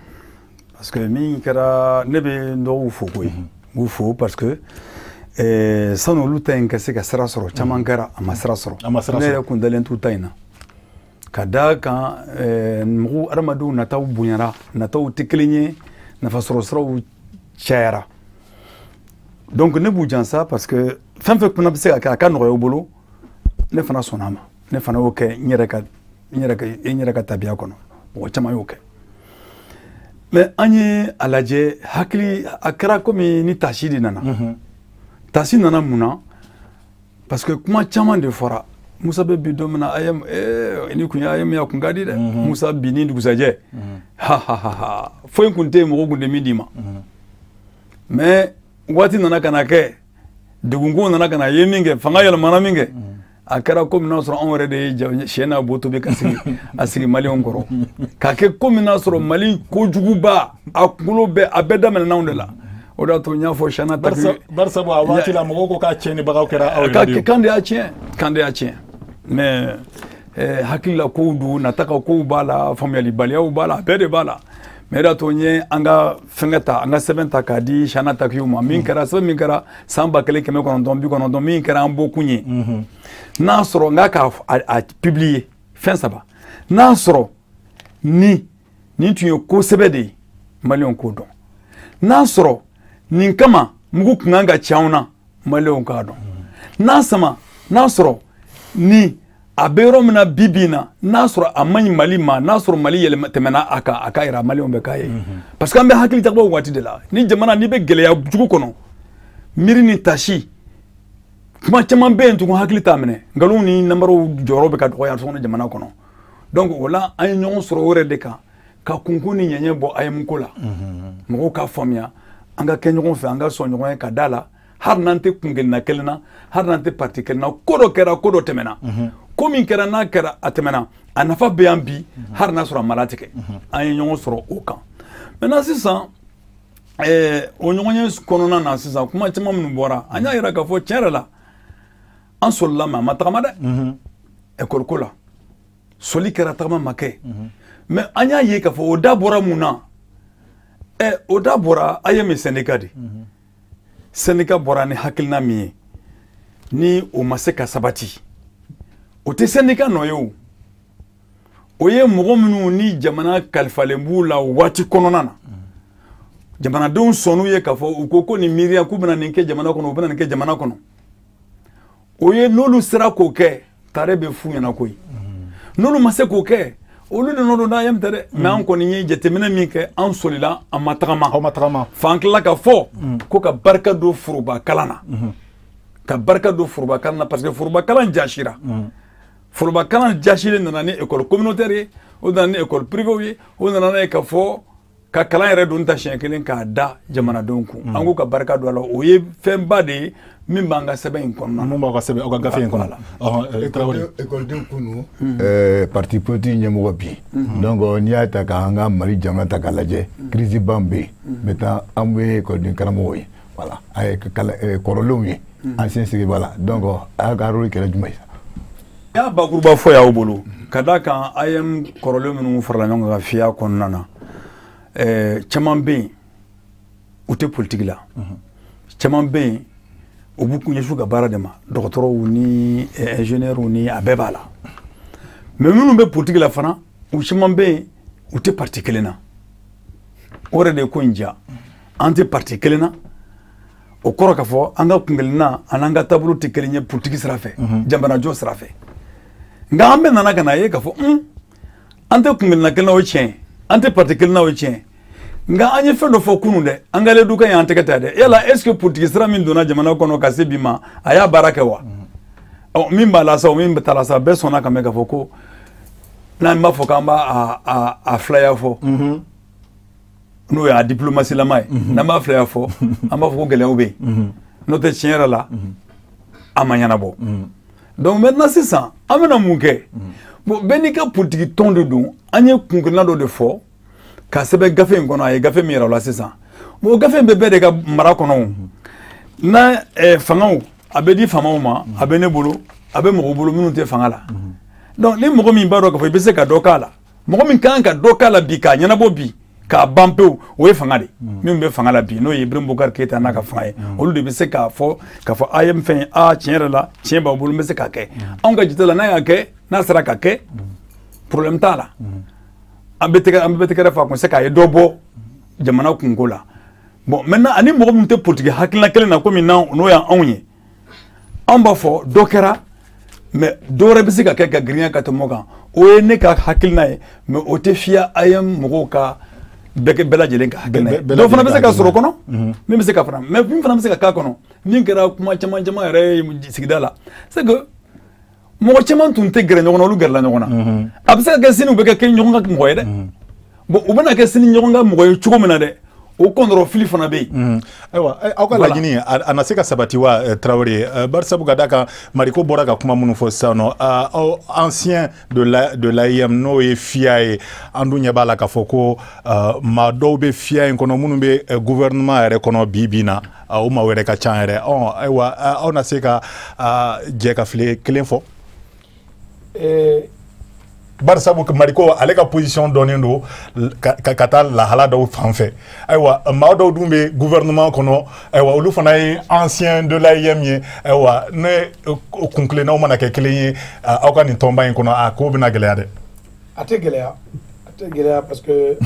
parce que min kɛra, ne bɛ n dɔgɔw fo koyi, n b'u fo parce que sanu olu ta in ka se ka sira sɔrɔ, caman kɛra a ma sira sɔrɔ. A ma sira Ne sɔrɔ. yɛrɛ kun dalen t'u ta in na, ka da kan mɔgɔw, adamadenw nataw bonyara, nataw tɛ kelen ye, nafasɔrɔ siraw cayara. Donc ne b'u jansa, parce que fɛn fɛn kunna bɛ se ka kɛ a ka nɔgɔya u bolo, ne fana sɔnna a ma, ne fana y'o kɛ n yɛrɛ ka tabiya kɔnɔ. Mɔgɔ caman y'o kɛ, mais an ye a lajɛ, hakili a kɛra komi ni tasi de nana. Tasi nana mun na? Parce que kuma caman de fɔra. Musa bɛ bi don min na, AEEM, ni kun ye AEEM ye, a kun ka di dɛ. Musa bi ni dugusajɛ, ha ha ha ha, foyi kun tɛ yen, mɔgɔ kun tɛ min d'i ma. Mais waati nana ka na kɛ, degunko nana ka na ye min kɛ, fanga yɛlɛmana min kɛ, a kɛra komi n'a sɔrɔ anw yɛrɛ de ye sɛ n'a bo tobi ka sigi a sigi maliyɛnw kɔrɔ, k'a kɛ komi n'a sɔrɔ Mali kojuguba a kunkolo bɛɛ, a bɛɛ daminɛna anw de la. O de y'a to n y'a fɔ Siyana. Barisa a waati la, mɔgɔw ko k'a tiɲɛnibagaw kɛra aw yɛrɛ de ye. Kan de y'a tiɲɛ, kan de y'a tiɲɛ. Mais hakilila kow don, nata ka kow b'a la, faamuyalibaliyaw b'a la, a bɛɛ de b'a la. Mais o de y'a to n ye an ka fɛnkɛ ta, an ka sɛbɛn ta k'a di Siyana Takiw ma. Min kɛra, sɛbɛn min kɛra san 1990, min kɛra an bɔkun ye, n'a sɔrɔ n k'a ka a publier fɛn saba, n'a sɔrɔ ni nin tun ye ko sɛbɛ de ye, maliyɛnw k'o dɔn. N'a sɔrɔ nin kama mugu kun kan ka ci anw na, maliyɛnw k'a dɔn. N'a sama, n'a sɔrɔ ni a bɛ yɔrɔ min na bi bi in na, n'a sɔrɔ a man ɲi Mali ma, n'a sɔrɔ Mali yɛlɛma tɛmɛna a kan, a ka yira maliyɛnw bɛ k'a ye. Parce que an bɛ hakili jagabɔ waati de la, ni jamana n'i bɛ gɛlɛya jugu kɔnɔ, miiri ni tasi, kuma caman bɛ yen tugun, hakili t'a minɛ, nkalonw ni namaraw jɔyɔrɔ bɛ ka dɔgɔya sokɔnɔ jamana kɔnɔ. Donc o la, an ye ɲɔgɔn sɔrɔ o yɛrɛ de kan, ka kunkun ni ɲɛɲɛ bɔ AEEM ko la, mɔgɔw k'a faamuya, an ka kɛ ɲɔgɔn fɛ, an ka sɔn ɲɔgɔn ye, ka da la hali n'an tɛ kun kelenna kelen na, hali n'an tɛ parti kelen na, ko dɔ kɛra, ko dɔ tɛmɛna, ko min kɛra n'a kɛra a tɛmɛna, a nafa bɛ yan bi, hali n'a sɔrɔ a ma latigɛ. An ye ɲɔgɔn sɔrɔ o kan. Maintenant sisan, o ɲɔgɔnye kɔnɔna na sisan, kuma caman minnu bɔra, an y'a yira k'a fɔ tiɲɛ yɛrɛ la, an solila, mais a ma tagama dɛ. École ko la, soli kɛra, tagama ma kɛ. Mais an y'a ye k'a fɔ o da bɔra mun na? O da bɔra AEEM syndicat de. Syndicat bɔra ni hakilina min ye, ni o ma se ka sabati, o tɛ syndicat nɔ ye. O ye mɔgɔ minnu ni jamana kalifalen b'u la waati kɔnɔna na, jamanadenw sɔnn'u ye k'a fɔ u ko ko nin miiriya k'u bɛna nin kɛ jamana kɔnɔ, u bɛna nin kɛ jamana kɔnɔ. O ye n'olu sera k'o kɛ, tare bɛ f'u ɲɛna koyi. N'olu ma se k'o kɛ, olu de nɔ don n'AEEM tɛ dɛ. Mais an kɔni ye jateminɛ min kɛ, an solila, an ma tagama. Aw ma tagama. Fan tilala ka fɔ ko ka barika don foroba kalan na, ka barika don foroba kalan na, parce que foroba kalan jasira. Foroba kalan jasilen nana ni école communautaire ye, o nana ni école privée ye, o nana n'a ye ka fɔ ka kalan yɛrɛ don ta siɲɛ kelen k'a da jamanadenw kun. An ko ka barika don a la, o ye fɛnba de ye min b'an ka sɛbɛn in kɔnɔna na. Mun b'aw ka sɛbɛn, aw ka gafe in kɔnɔ? Ɔhɔn, Tarawele. Ekɔliden kunu, parti politique ɲɛmɔgɔ bi. Donc n'i y'a ta k'an ka Mali jamana ta k'a lajɛ, crise ba min bɛ yen maintenant, an bɛ ekɔliden karamɔgɔw ye, voilà, a ye kɔrɔlenw ye, ancien sigi, voilà. Donc a ka rôle kɛra jumɛn ye? N y'a bakuruba fɔ y'aw bolo, ka da kan AEEM kɔrɔlen minnu farala ɲɔgɔn kan ka fiya kɔnɔna na, caman bɛ yen, u tɛ politiki la, caman bɛ yen, u b'u kun ɲɛsin u ka baara de ma, dɔgɔtɔrɔw ni ingénieurs ni a bɛɛ b'a la. Mais minnu bɛ politiki la fana, u caman bɛ yen, u tɛ parti kelen na. O yɛrɛ de ye ko in diya. An tɛ parti kelen na, o kɔrɔ k'a fɔ an ka kunkelenna ani an ka taabolo tɛ kelen ye politiki sira fɛ, jamanajɔ sira fɛ. Nka an bɛɛ nana ka na ye k'a fɔ an tɛ kunkelenna kelen na, o ye tiɲɛ ye, an tɛ parti kelen na, o ye tiɲɛ ye. Nka an ye fɛn dɔ fɔ kunun dɛ, an ka ledu kan y'an tɛgɛ ta dɛ. Yala est ce que politiki sira min donna jamana kɔnɔ ka se bi ma, a y'a baara kɛ wa? Ɔ, min b'a la sa, o min bɛ taa la sa, bɛɛ sɔnna ka mɛn k'a fɔ ko n'an b'a fɔ k'an b'a a filaya fɔ, n'o y'a diplomatie lama ye, n'an b'a filaya fɔ, an b'a fɔ ko gɛlɛyaw bɛ yen. N'o tɛ, tiɲɛ yɛrɛ la, a ma ɲɛnabɔ. Donc maintenant sisan, an bɛna mun kɛ? Bon, bɛɛ n'i ka politiki tɔn de don. An ye kunkirinna dɔ de fɔ. Ka sɛbɛn gafe in kɔnɔ, a ye gafe min yira o la sisan, o gafe in bɛ bɛɛ de ka mara kɔnɔ. N'a fangaw a bɛ di faamaw ma, a bɛ ne bolo, a bɛ mɔgɔw bolo minnu tɛ fanga la. Donc ni mɔgɔ min b'a dɔn k'a fɔ i bɛ se ka dɔ k'a la, mɔgɔ min kan ka dɔ k'a la bi k'a ɲɛnabɔ bi k'a ban pewu, o ye fanga de min bɛ fanga la bi, n'o ye Ibrahim Boubacar Keïta n'a ka fanga ye. Olu de bɛ se k'a fɔ AEM fɛn ye, a tiɲɛ yɛrɛ la tiɲɛ b'aw bolo, n bɛ se k'a kɛ. Anw ka jate la, n'a y'a kɛ, n'a sera ka kɛ, problème t'a la. An bɛ tɛgɛrɛ fɔ a kun se k'a ye dɔ bɔ jamana kunko la. Bon, maintenant ani mɔgɔ min tɛ politique hakilina kelen na komi n'o y'anw ye, anw b'a fɔ dɔ kɛra, mais dɔ wɛrɛ bɛ se ka kɛ ka girinya ka tɛmɛ o kan. O ye ne ka hakilina ye, mais o tɛ fiya AEM mɔgɔw ka bɛɛ lajɛlen ka hakilina ye. Dɔw fana bɛ se ka sɔrɔ o kɔnɔ, min bɛ se ka fana, mais min fana bɛ se ka k'a kɔnɔ, min kɛra kuma caman caman yɛrɛ ye sigida la, c'est que mɔgɔ caman tun tɛ gɛrɛ ɲɔgɔn na, olu gɛrɛla ɲɔgɔn na. A bɛ se ka kɛ sini u bɛ kɛ ɲɔgɔn ka mɔgɔ ye dɛ. Bon, u bɛna kɛ sini ɲɔgɔn ka mɔgɔ ye cogo min na dɛ, o kɔnɔrɔfili fana bɛ yen. Ayiwa, aw ka laɲini a na se ka sabati wa, Tarawele? Barisabu ka d'a kan Mariko bɔra ka kuma minnu fɔ sisan nɔ, aw ancien de l'AEM n'o ye FIA ye, an dun ɲɛ b'a la k'a fɔ ko maa dɔw bɛ FIA in kɔnɔ minnu bɛ gouvernement yɛrɛ kɔnɔ bi bi in na, o maa wɛrɛ ka ca yɛrɛ. Ayiwa, aw na se ka jɛ ka file kelen fɔ? Barisabu Mariko ale ka position dɔnnen don ka taa lahala dɔw fan fɛ. Ayiwa, maa dɔw dun bɛ gouvernement kɔnɔ, ayiwa olu fana ye ancien de l'AEM ye. Ayiwa, ne kunkilennaw mana kɛ kelen ye aw ka nin tɔnba in kɔnɔ, a ko bɛna gɛlɛya dɛ. A tɛ gɛlɛya, a tɛ gɛlɛya, parce que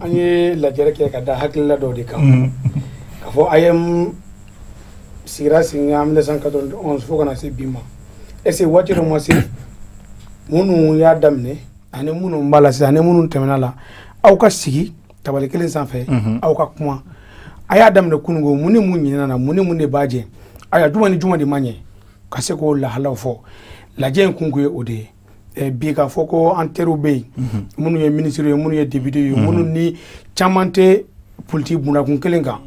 an ye lajɛrɛ kɛ ka da hakilila dɔw de kan. K'a fɔ AEM sigira sen kan 1991 fo ka na se bi ma. Est-ce que waati dɔ ma se minnu y'a daminɛ ani minnu b'a la sisan ani minnu tɛmɛna la, aw ka sigi tabali kelen sanfɛ, aw ka kuma. A y'a daminɛ kununko, mun ni mun ɲinɛna na, mun ni mun de b'a jɛ, ayiwa juma ni juma de ma ɲɛ, ka se k'o lahalaw fɔ. Lajɛ in kun ye o de ye. Bi k'a fɔ ko an teriw bɛ yen, minnu ye minisiriw ye, minnu ye député ye, minnu ni caman tɛ politique bundakun kelen kan.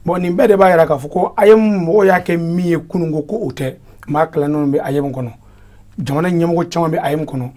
Bon, nin bɛɛ de b'a jira k'a fɔ ko AEM mɔgɔw y'a kɛ min ye kununko ko o tɛ. Maa kalannenw bɛ AEM kɔnɔ, jamana ɲɛmɔgɔ caman bɛ AEM kɔnɔ.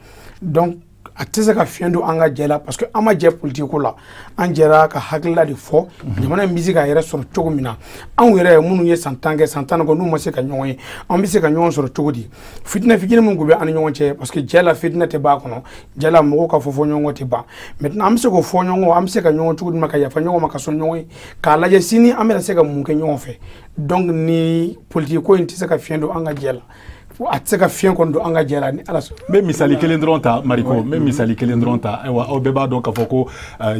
Donc a tɛ se ka fiɲɛ don an ka jɛ la, parce que an ma jɛ politique ko la, an jɛra ka hakilila de fɔ jamana in bɛ se k'a yɛrɛ sɔrɔ cogo min na. Anw yɛrɛ minnu ye san 10 kɛ, san 10 kɔ, n'u ma se ka ɲɔgɔn ye, an bɛ se ka ɲɔgɔn sɔrɔ cogo di? Fitinɛ fitinin min tun bɛ an ni ɲɔgɔn cɛ, parce que jɛ la fitinɛ tɛ ban a kɔnɔ, jɛ la mɔgɔw ka fɔ ɲɔgɔn kɔ tɛ ban. Maintenant an bɛ se k'o fɔ ɲɔgɔn kɔ, an bɛ se ka ɲɔgɔn cogo jumɛn ka yafa ɲɔgɔn ma, ka sɔn ɲɔgɔn ye, k'a lajɛ sini an bɛna se ka mun kɛ ɲɔgɔn fɛ. Donc ni politique ko in tɛ se ka fiɲɛ don an ka jɛ la, a tɛ se ka fiɲɛ kɔni don an ka jɛ la ni Ala sɔnna. N bɛ misali kelen dɔrɔn ta, Mariko, n bɛ misali kelen dɔrɔn ta. Ayiwa, aw bɛɛ b'a dɔn k'a fɔ ko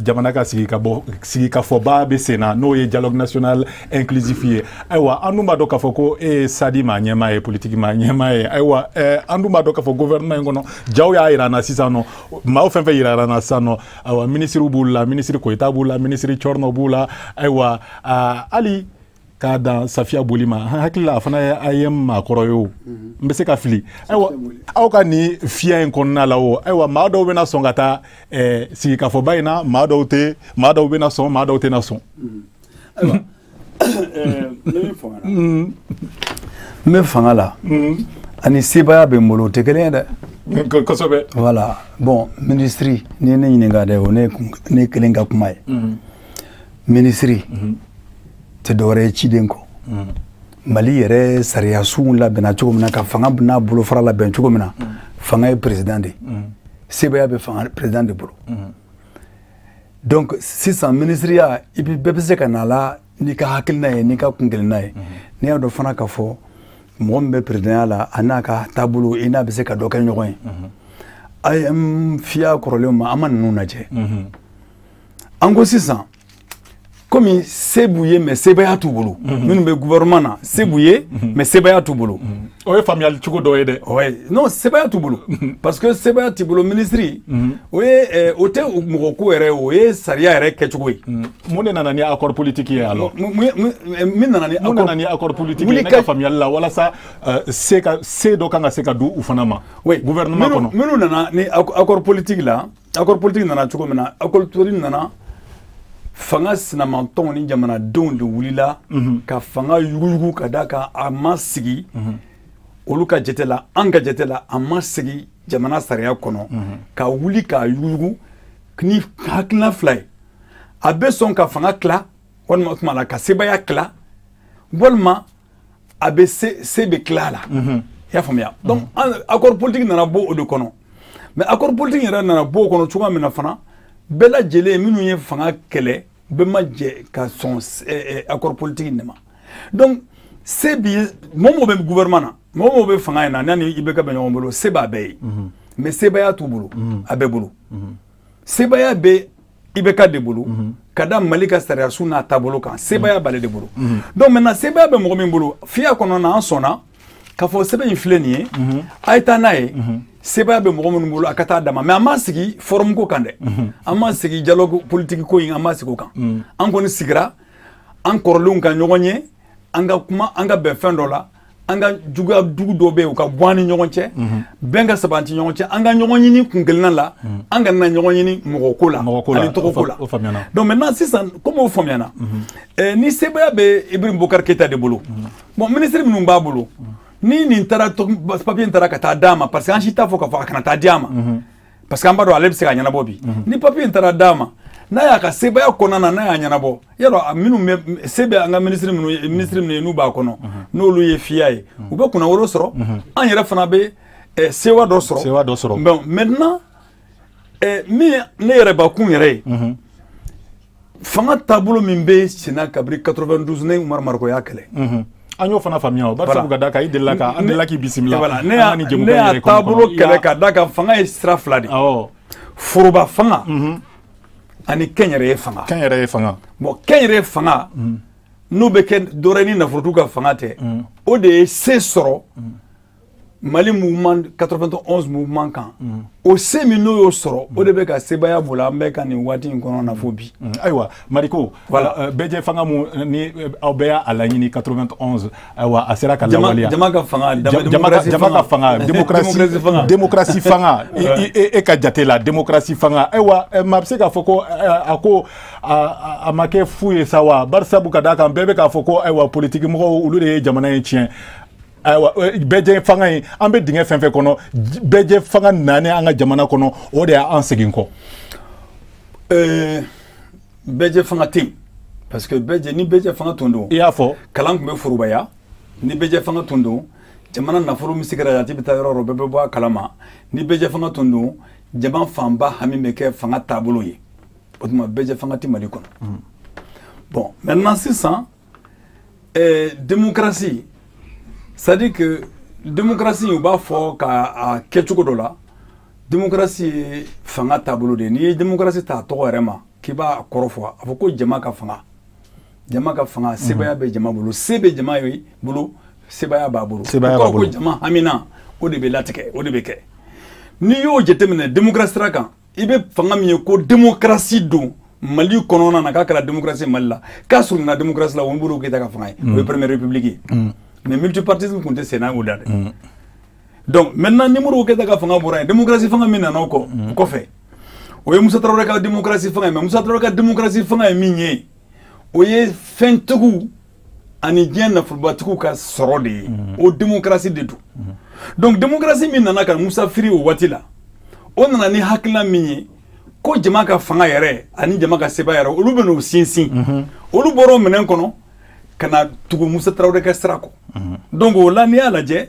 jamana ka sigikafɔba bɛ sen na, n'o ye dialogue national inclusif ye. Ayiwa, an dun b'a dɔn k'a fɔ ko e ye SADI maa ɲɛmaa ye, politique maa ɲɛmaa ye. Ayiwa, an dun b'a dɔn k'a fɔ gouvernement in kɔnɔ, jaw y'a jira an na sisan nɔ, maaw fɛn fɛn yira an na sisan nɔ, ayiwa minisiriw b'u la, minisiri Koyita b'u la, minisiri Cɔrɔnɔ b'u la. Ayiwa, hali k'a dan Safiya Boli ma, hakili la a fana ye AEM maakɔrɔ ye o, n bɛ se ka fili. Ayiwa, aw ka nin fiya in kɔnɔna la o, ayiwa maa dɔw bɛna sɔn ka taa sigikafɔba in na, maa dɔw tɛ, maa dɔw bɛna sɔn, maa dɔw tɛna sɔn. Ayiwa, ne bɛ fanga la. N bɛ fanga la ani sebaaya bɛ n bolo, o tɛ kelen ye dɛ. Kosɛbɛ. Voilà, bon, minisiri, n'i ye ne ɲininka dɛ, o ne kelen ka kuma ye. Minisiri tɛ dɔwɛrɛ ye ciden kɔ. Mali yɛrɛ sariyasunw labɛnna cogo min na, ka fanga n'a bolofara labɛn cogo min na, fanga ye président de ye, sebaaya bɛ fanga président de bolo. Donc sisan minisiriya, i bɛɛ bɛ se ka na la n'i ka hakilina ye, n'i ka kunkelenna ye. N'i y'a dɔn fana k'a fɔ mɔgɔ min bɛ présidenya la, a n'a ka taabolo, i n'a bɛ se ka dɔ kɛ ɲɔgɔn ye. AEM fiya kɔrɔlenw ma, an ma ninnu lajɛ. An ko sisan komi se b'u ye mais sebaaya t'u bolo, minnu bɛ gouvernement na se b'u ye mais sebaaya t'u bolo. O ye faamuyali cogo dɔ ye dɛ. Ouais, non, sebaaya t'u bolo, parce que sebaaya t'i bolo minisiri, o ye o tɛ mɔgɔ ko yɛrɛ, o ye sariya yɛrɛ kɛcogo ye. Mun de nana ni accord politique ye alors? Min nana ni mun nana ni accord politique ye ne ka faamuyali la, walasa se ka se dɔ kan ka se ka di u fana ma. Oui, gouvernement kɔnɔ. Minnu nana ni accord politique la, accord politique nana cogo min na, accord politique nana fanga sinamantɔnw ni jamanadenw de wulila ka fanga yuguyugu ka d'a kan a ma sigi olu ka jate la, an ka jate la, a ma sigi jamana sariya kɔnɔ, ka wuli k'a yuguyugu ni hakilina fila ye. A bɛ sɔn ka fanga tila walima tuma la ka sebaaya tila walima a bɛ se bɛ tila a la. I y'a faamuya? Donc accord politique nana bɔ o de kɔnɔ. Mais accord politique yɛrɛ nana bɔ o kɔnɔ cogoya min na fana, bɛɛ lajɛlen minnu ye fanga kɛlɛ, bɛɛ ma jɛ ka sɔn accord politique in de ma. Donc se bi mɔgɔ mɔgɔ bɛ gouvernement na, mɔgɔ mɔgɔ bɛ fanga in na, n'a ni IBK bɛ ɲɔgɔn bolo, se b'a bɛɛ ye. Mais sebaaya t'u bolo, a bɛɛ bolo. Sebaaya bɛ IBK de bolo ka da Mali ka sariyasun n'a taabolo kan, sebaaya b'ale de bolo. Donc maintenant, sebaaya bɛ mɔgɔ min bolo, fiya kɔnɔ na, an sɔnna k'a fɔ sɛbɛn in filɛ nin ye, a ye taa n'a ye. Sebaaya bɛ mɔgɔ minnu bolo, a ka taa d'a ma. Mais an m'a sigi forum ko kan dɛ, an m'a sigi dialogue politique ko in, an m'a sigi o kan. An kɔni sigira an kɔrɔlenw ka ɲɔgɔn ye, an ka kuma, an ka bɛn fɛn dɔ la, an ka juguya dugu dɔ bɛ yen, u ka bɔ an ni ɲɔgɔn cɛ, bɛn ka sabati ɲɔgɔn cɛ, an ka ɲɔgɔn ɲini kun kelenna la, an kana ɲɔgɔn ɲini mɔgɔ ko la ani tɔgɔ ko la. Donc maintenant sisan, comme o faamuyana, ni sebaaya bɛ Ibrahim Boubacar Keïta de bolo, bon, ministre minnu b'a bolo, ni nin taara, papier in taara ka taa d'a ma, parce que an si t'a fɔ k'a fɔ a kana taa di a ma, parce que an b'a dɔn ale bɛ se ka ɲɛnabɔ bi. Ni papier in taara d'a ma, n'a y'a ka sebaaya kɔnɔna na, n'a y'a ɲɛnabɔ, yadɔ minnu bɛ se bɛ an ka ministre minnu ye n'u b'a kɔnɔ, n'olu ye fiya ye, u bɛ kunnawolo sɔrɔ, an yɛrɛ fana bɛ sewa dɔ sɔrɔ. Sewa dɔ sɔrɔ. Bon, maintenant, min ne yɛrɛ bakun yɛrɛ ye, fanga taabolo min bɛ senna kabini 92, ne Umaru Mariko y'a kɛlɛ. An y'o fana faamuya o, bari sabu ka da kan i delila ka an delila k'i bisimila. Ne y'a taabolo kɛlɛ ka da kan fanga ye sira fila de ye. Foroba fanga ani kɛnyɛrɛye fanga. Kɛnyɛrɛye fanga. Bon, kɛnyɛrɛye fanga n'o bɛ kɛ dɔwɛrɛ ni nafolotigiw ka fanga tɛ, o de ye se sɔrɔ Mali mouvement 91 mouvement kan. O se min n'o y'o sɔrɔ, o de bɛ ka sebaaya bolo an bɛ ka nin waati in kɔnɔ na fo bi. Ayiwa Mariko, bɛɛjɛ fanga mun ni aw bɛɛ y'a laɲini 91, ayiwa a sera ka lawaleya. Jama ka fanga, jama ka fanga, démocratie fanga, e ka jate la démocratie fanga. Ayiwa maa bɛ se k'a fɔ ko a ko a ma kɛ fu ye sa wa, bari sabu ka d'a kan bɛɛ bɛ k'a fɔ ko ayiwa politique mɔgɔw olu de ye jamana in tiɲɛ. Ayiwa bɛɛjɛ fanga in, an bɛ dingɛ fɛn fɛn kɔnɔ, bɛɛjɛ fanga naani an ka jamana kɔnɔ, o de y'an segin kɔ. Bɛɛjɛ fanga tɛ yen, parce que bɛɛjɛ, ni bɛɛjɛ fanga tun don, i y'a fɔ kalan tun bɛ forobaya. Ni bɛɛjɛ fanga tun don, jamana nafolo min sigira jate bɛ taa yɔrɔ o yɔrɔ, bɛɛ bɛ bɔ a kalama. Ni bɛɛjɛ fanga tun don, jama fanba hami bɛ kɛ fanga taabolo ye. O tuma bɛɛjɛ fanga tɛ Mali kɔnɔ. Bon, maintenant sisan, démocratie, c'est-à-dire que démocratie, u b'a fɔ k'a kɛ cogo dɔ la, démocratie ye fanga taabolo de ye. N'i ye démocratie ta a tɔgɔ yɛrɛ ma k'i b'a kɔrɔ fɔ, a fɔ ko jama ka fanga, jama ka fanga, sebaaya bɛ jama bolo, se bɛ jama ye bolo, sebaaya b'a bolo. Sebaaya b'a bolo. O kɔrɔ ko jama hamina, o de bɛ latigɛ, o de bɛ kɛ. N'i y'o jateminɛ démocratie sira kan, i bɛ fanga min ye ko démocratie don Mali kɔnɔna na, k'a kɛra démocratie Mali la, k'a surunyana démocratie la, o Modibo Keyita ka fanga ye, o ye première république ye. Mais multipartisme tun tɛ senna o da dɛ. Donc maintenant, ni Modibo Keyita ka fanga bɔra yen, démocratie fanga min nana o kɔ o kɔfɛ, o ye Musa Tarawele ka démocratie fanga ye. Mais Musa Tarawele ka démocratie fanga ye min ye, o ye fɛntigiw ani diɲɛ nafolobatigiw ka sɔrɔ de ye, o démocratie de don. Donc démocratie min nana ka Musa firi o waati la, o nana ni hakilina min ye ko jama ka fanga yɛrɛ ani jama ka sebaaya yɛrɛ, olu bɛ n'o sinsin. Olu bɔra o minɛn kɔnɔ ka na tugu Musa Tarawele ka sira kɔ. Donc o la, n'i y'a lajɛ,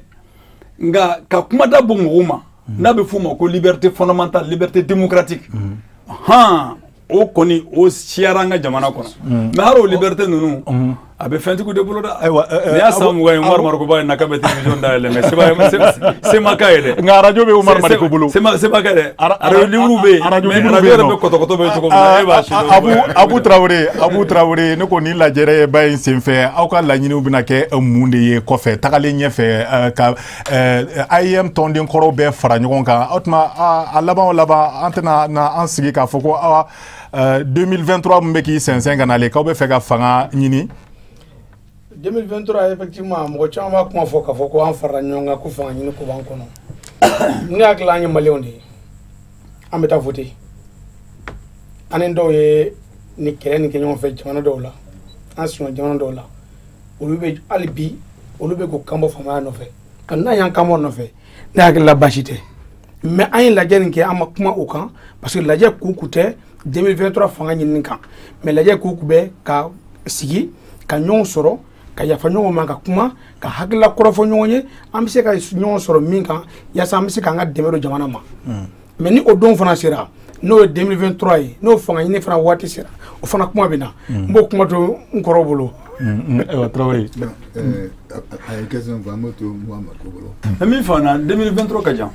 nka ka kuma da bɔ mɔgɔw ma, n'a bɛ f'o ma ko liberté fondamentale, liberté démocratique, han, o kɔni o siyara an ka jamana kɔnɔ. Mais hali o liberté ninnu, a bɛ fɛntigiw de bolo dɛ. Ayiwa, nin y'a san 20 ye Umaru Mariko ba ye na k'a bɛ télévision dayɛlɛ, mais sema k'a ye dɛ. Nka arajo bɛ Umaru Mariko bolo. Sema k'a ye dɛ. Radio libre bɛ yen, mais radio yɛrɛ bɛ kɔtɔkɔtɔ bɛ cogo min na, e b'a si dɔn. Abu Tarawele, Abu Tarawele, ne ko nin lajɛrɛ ba in senfɛ, aw ka laɲiniw bɛna kɛ mun de ye kɔfɛ tagalen ɲɛfɛ ka AEEM tɔnden kɔrɔw bɛɛ fara ɲɔgɔn kan? O tuma a laban o laban, an tɛna na an sigi k'a fɔ ko awa 2023 min bɛ k'i sɛnsɛn ka nalen, k'aw bɛ fɛ ka fanga ɲini. 2023, effectivement, mɔgɔ caman b'a kuma fɔ k'a fɔ ko an farala ɲɔgɔn kan ko fanga ɲini ko b'an kɔnɔ. Ne hakili la, an ye maliyɛnw de ye, an bɛ taa voter. An ni dɔw ye ni kɛlɛ nin kɛ ɲɔgɔn fɛ jamana dɔw la, an sigiɲɔgɔn jamana dɔw la, olu bɛ hali bi olu bɛ k'u kanbɔ faamaya nɔfɛ. Nka n'an y'an kanbɔ nɔfɛ, ne hakili la baasi tɛ. Mais an ye lajɛ nin kɛ, an ma kuma o kan, parce que lajɛ kun tɛ 2023 fanga ɲinini kan, mais lajɛ k'u bɛ ka sigi ka ɲɔgɔn sɔrɔ, ka yafa ɲɔgɔn ma, ka kuma, ka hakilila kɔrɔfɔ ɲɔgɔn ye, an bɛ se ka ɲɔgɔn sɔrɔ min kan yaasa an bɛ se k'an ka dɛmɛ don jamana ma. Mais ni o don fana sera, n'o ye 2023 ye, n'o fanga ɲini fana waati sera, o fana kuma bɛ na. N b'o kuma to n kɔrɔ bolo. Ayiwa Tarawele. A ye question fɔ, an b'o to Muhamadu ko bolo. Min fana 2023 ka jan.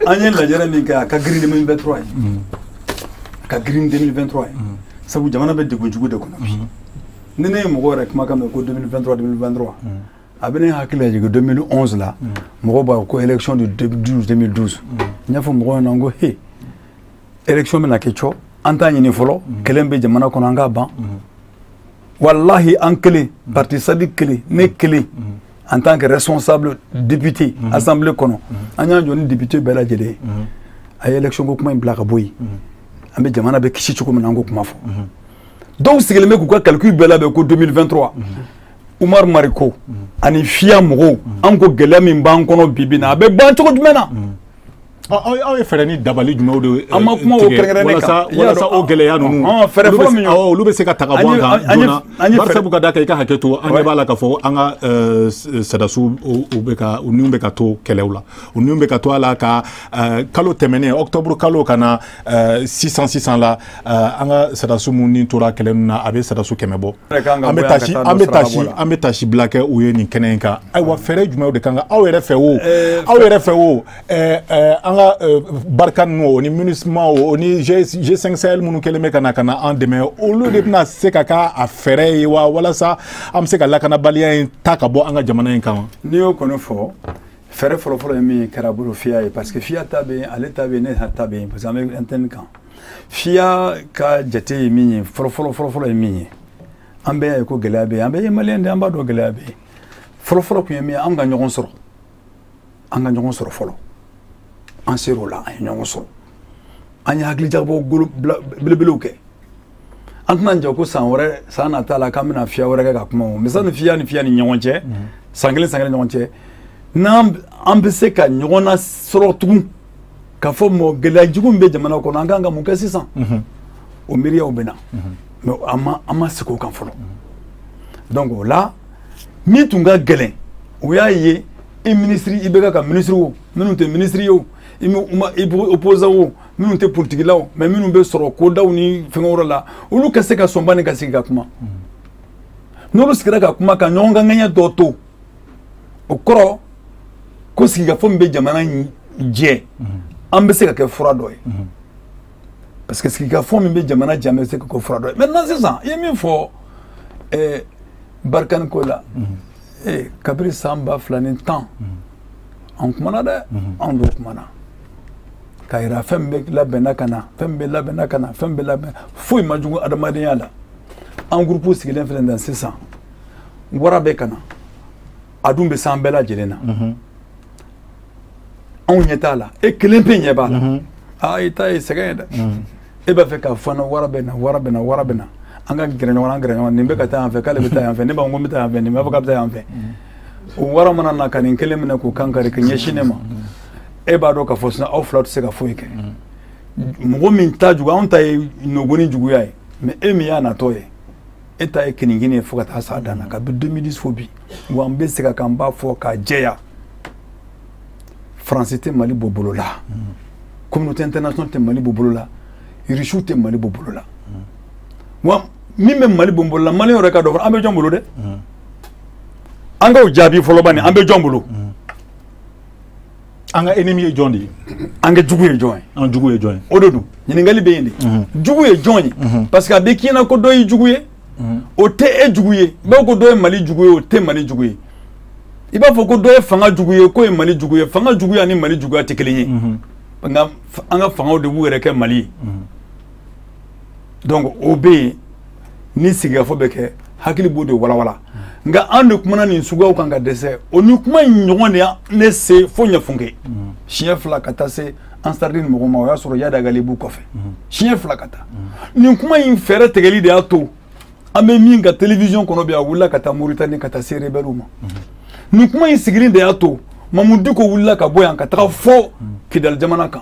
An ye lajɛrɛ min kɛ, a ka girin 2023 ye. A ka girin 2023 ye. Sabu jamana bɛ degun jugu de kɔnɔ bi. Ni ne ye mɔgɔ yɛrɛ kumakan mɛn ko 2023 2023, a bɛ ne hakili lajigin 2011 la, mɔgɔw b'a fɔ ko élection de 2012. N y'a fɔ mɔgɔw ɲɛna, n ko he, élection bɛna kɛ cɔ, an t'a ɲini fɔlɔ, kɛlɛ bɛ jamana kɔnɔ, an k'a ban. Wallahi, an kelen, parti Sadi kelen, ne kelen, en tant que responsable député assemblée kɔnɔ, an y'an jɔ ni député bɛɛ lajɛlen ye, a ye élection ko kuma in bila ka bɔ yen, an bɛ jamana bɛ kisi cogo min na, an k'o kuma fɔ. Dɔw sigilen bɛ k'u ka calcul bɛɛ labɛn ko 2023. Umar Mariko ani FIA mɔgɔw, an ko gɛlɛya min b'an kɔnɔ bi bi in na, a bɛ ban cogo jumɛn na? Aw ye fɛɛrɛ ni dabali jumɛnw de An ma kuma o kɛrɛnkɛrɛnnen kan. Walasa o gɛlɛya ninnu, fɛɛrɛ fɔlɔ min ye, olu bɛ se ka ta ka bɔ an kan joona? Bari sabu ka d'a kan, i ka hakɛ to, an ɲɛ b'a la k'a fɔ an ka sɔrɔdasiw, u bɛ ka u niw bɛ ka to kɛlɛw la, u niw bɛ ka to a la ka kalo tɛmɛnen, octobre kalo ka na sisan la, an ka sɔrɔdasiw minnu ni tora kɛlɛ ninnu na, a bɛ sɔrɔdasiw 100 bɔ. An bɛ tasi bila kɛ u ye nin kɛnɛ in kan. Ayiwa, fɛɛrɛ jumɛnw de kan ka aw yɛrɛ fɛ o, aw yɛrɛ fɛ o, an ka Barkhane ninnu o ni MINUSMA o ni G5 Sahel minnu kɛlen bɛ ka na an dɛmɛ, olu de bɛna se ka k'a fɛɛrɛ ye wa, walasa an bɛ se ka lakanabaliya in ta ka bɔ an ka jamana in kan wa? N'i y'o kɔni fɔ, fɛɛrɛ fɔlɔfɔlɔ ye min ye, kɛra bolo FIA ye, parce que FIA ta bɛ yen, ale ta bɛ yen, ne ta bɛ yen, parce que an bɛ antenne kan. FIA ka jate ye min ye, fɔlɔfɔlɔ ye min ye, an bɛɛ y'a ye ko gɛlɛya bɛ yen, an bɛɛ ye maliyɛn de ye, an b'a dɔn gɛlɛya bɛ yen. Fɔlɔfɔlɔ tun ye min ye, an ka ɲɔgɔn sɔrɔ, an ka ɲɔgɔn sɔrɔ fɔlɔ. An ser'o la, an ye ɲɔgɔn sɔrɔ, an ye hakilijagabɔ belebelew kɛ. An tɛna jɔ ko san wɛrɛ, san nata la, k'an bɛna FIA wɛrɛ kɛ ka kuma o. Mais sani FIA ni FIA ni ɲɔgɔn cɛ, san kelen san kelen ɲɔgɔn cɛ, n'an an bɛ se ka ɲɔgɔn nasɔrɔ tugun k'a fɔ mɔ gɛlɛya jugu min bɛ jamana kɔnɔ, an kan ka mun kɛ sisan, o miiriyaw bɛ na, mais an ma segin o kan fɔlɔ. Donc o la, min tun ka gɛlɛn, o y'a ye i ministre, i bɛ ka ministre o, minnu tɛ ministre ye o, i opposant o, minnu tɛ politikila o, mais minnu bɛ sɔrɔ kodaw ni fɛn wɛrɛ la, olu ka se ka sɔnba ni ka sigi ka kuma. N'olu sigira ka kuma ka ɲɔgɔn kan ŋɛɲɛ dɔ to o kɔrɔ, ko sigikafɔ min bɛ jamana jɛ, an bɛ se ka kɛ fura dɔ ye, parce que sigikafɔ min bɛ jamana jɛ, an bɛ se ka kɛ fura dɔ ye. Maintenant sisan, i ye min fɔ Barkhane ko la, kabiri san 2010 an kumana dɛ, an dɔw kumana k'a yira fɛn min bɛ labɛnna ka na, fɛn min bɛ labɛnna ka na, fɛn min bɛ labɛn, foyi ma jugu adamadenya la. An groupe sigilen filɛ nin sisan, wara bɛ ka na, a dun bɛ s'an bɛɛ lajɛlen na. Anw ɲɛ t'a la, e kelen pe ɲɛ b'a la. Aa, i ta ye sɛgɛn ye dɛ. E b'a fɛ k'a fɔ n na wara bɛ na, wara bɛ na, wara bɛ na, an ka gɛrɛ ɲɔgɔn na, an gɛrɛ ɲɔgɔn na, nin bɛ ka taa yan fɛ, k'ale bɛ taa yan fɛ, ne b'a fɔ ko n bɛ taa yan fɛ, nin b'a fɔ k'a bɛ taa yan fɛ. O wara mana na ka nin kelen minɛ k'o kan kari ka ɲɛsin ne ma, e b'a dɔn k'a fɔ sisan aw fila tɛ se ka foyi kɛ. Mɔgɔ min ta jugu, anw ta ye nɔgɔni juguya ye, mais e min y'a natɔ ye, e ta ye kinnikini ye fo ka taa s'a dan na kabi 2010 fo bi. Wa n bɛ segin a kan, n b'a fɔ k'a jɛya, Faransi tɛ Mali bɔ bolo la, communauté internationale tɛ Mali bɔ bolo la, Irisiw tɛ Mali bɔ bolo la. Wa min bɛ Mali bɔ bolo la, Maliyɛn yɛrɛ ka dɔn an bɛ jɔn bolo dɛ? An k'o jaabi fɔlɔ bani, an bɛ jɔn bolo? An ka ennemi ye jɔn de ye? An ka jugu ye jɔn ye? An jugu ye jɔn ye? O de don, ɲininkali bɛ yen de. Jugu ye jɔn ye? Parce que a bɛ k'i ɲɛna ko dɔ ye jugu ye, o tɛ e jugu ye. I b'a fɔ ko dɔ ye Mali jugu ye, o tɛ Mali jugu ye. I b'a fɔ ko dɔ ye fanga jugu ye, k'o ye Mali jugu ye. Fanga juguya ni Mali juguya tɛ kelen ye. Nka an ka fangaw de b'u yɛrɛ kɛ Mali ye. Donc o bɛ yen, ni sigikafɔ bɛ kɛ, hakili b'o de walawala. Nka an de kumana nin suguyaw kan ka dɛsɛ, o ni kuma in ɲɔgɔn de ya ne se fo Ɲɛfunke siɲɛ 2 ka taa se Ansardi ni mɔgɔ ma, o y'a sɔrɔ Iyad Ag Ghali b'u kɔfɛ siɲɛ 2 ka taa. Nin kuma in fɛɛrɛ tigɛli de y'a to an bɛ min ka télévision kɔnɔ bi, a wulila ka taa Mauritanie ka taa se rebelles ma. Nin kuma in sigili de y'a to Mamudu Diko wulila ka bɔ yan ka taga fo Kidali jamana kan.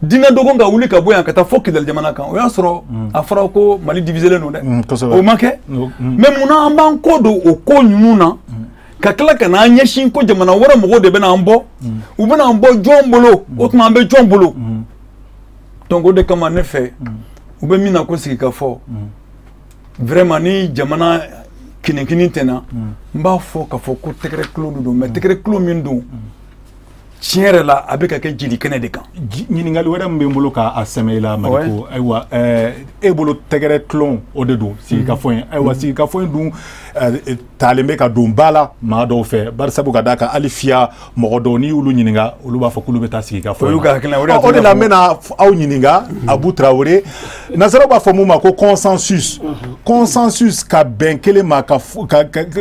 Diinɛ dogon ka wuli ka bɔ yan ka taa fo Kidali jamana kan, o y'a sɔrɔ a fɔra ko Mali divisé don dɛ, o ma kɛ. Mais munna an b'an kɔ don o ko ninnu na ka tila ka n'an ɲɛsin ko jamana wɛrɛ mɔgɔw de bɛna an bɔ, u bɛna an bɔ jɔn bolo, o tuma an bɛ jɔn bolo? Donc o de kama ne fɛ, u bɛ min na ko sigikafɔ, vraiment ni jamana kinikini tɛ na, n b'a fɔ k'a fɔ ko tɛgɛrɛ kulo de don, mais tɛgɛrɛ kulo min don tiɲɛ yɛrɛ la, a bɛ ka kɛ jeli kɛnɛ de kan. Ɲininkali wɛrɛ min bɛ n bolo k'a sɛmɛ i la, Mariko, ayiwa, e bolo tɛgɛrɛ tulon o de don sigikafɔ in. Ayiwa, sigikafɔ in dun taalen bɛ ka don ba la maa dɔw fɛ, barisabu ka d'a kan hali fiya mɔgɔ dɔw, n'i y'olu ɲininka, olu b'a fɔ k'olu bɛ taa sigikafɔ in na. O de la n bɛna aw ɲininka, Abu Tarawele, nasaraw b'a fɔ mun ma ko consensus. Consensus, ka bɛn kelen ma, ka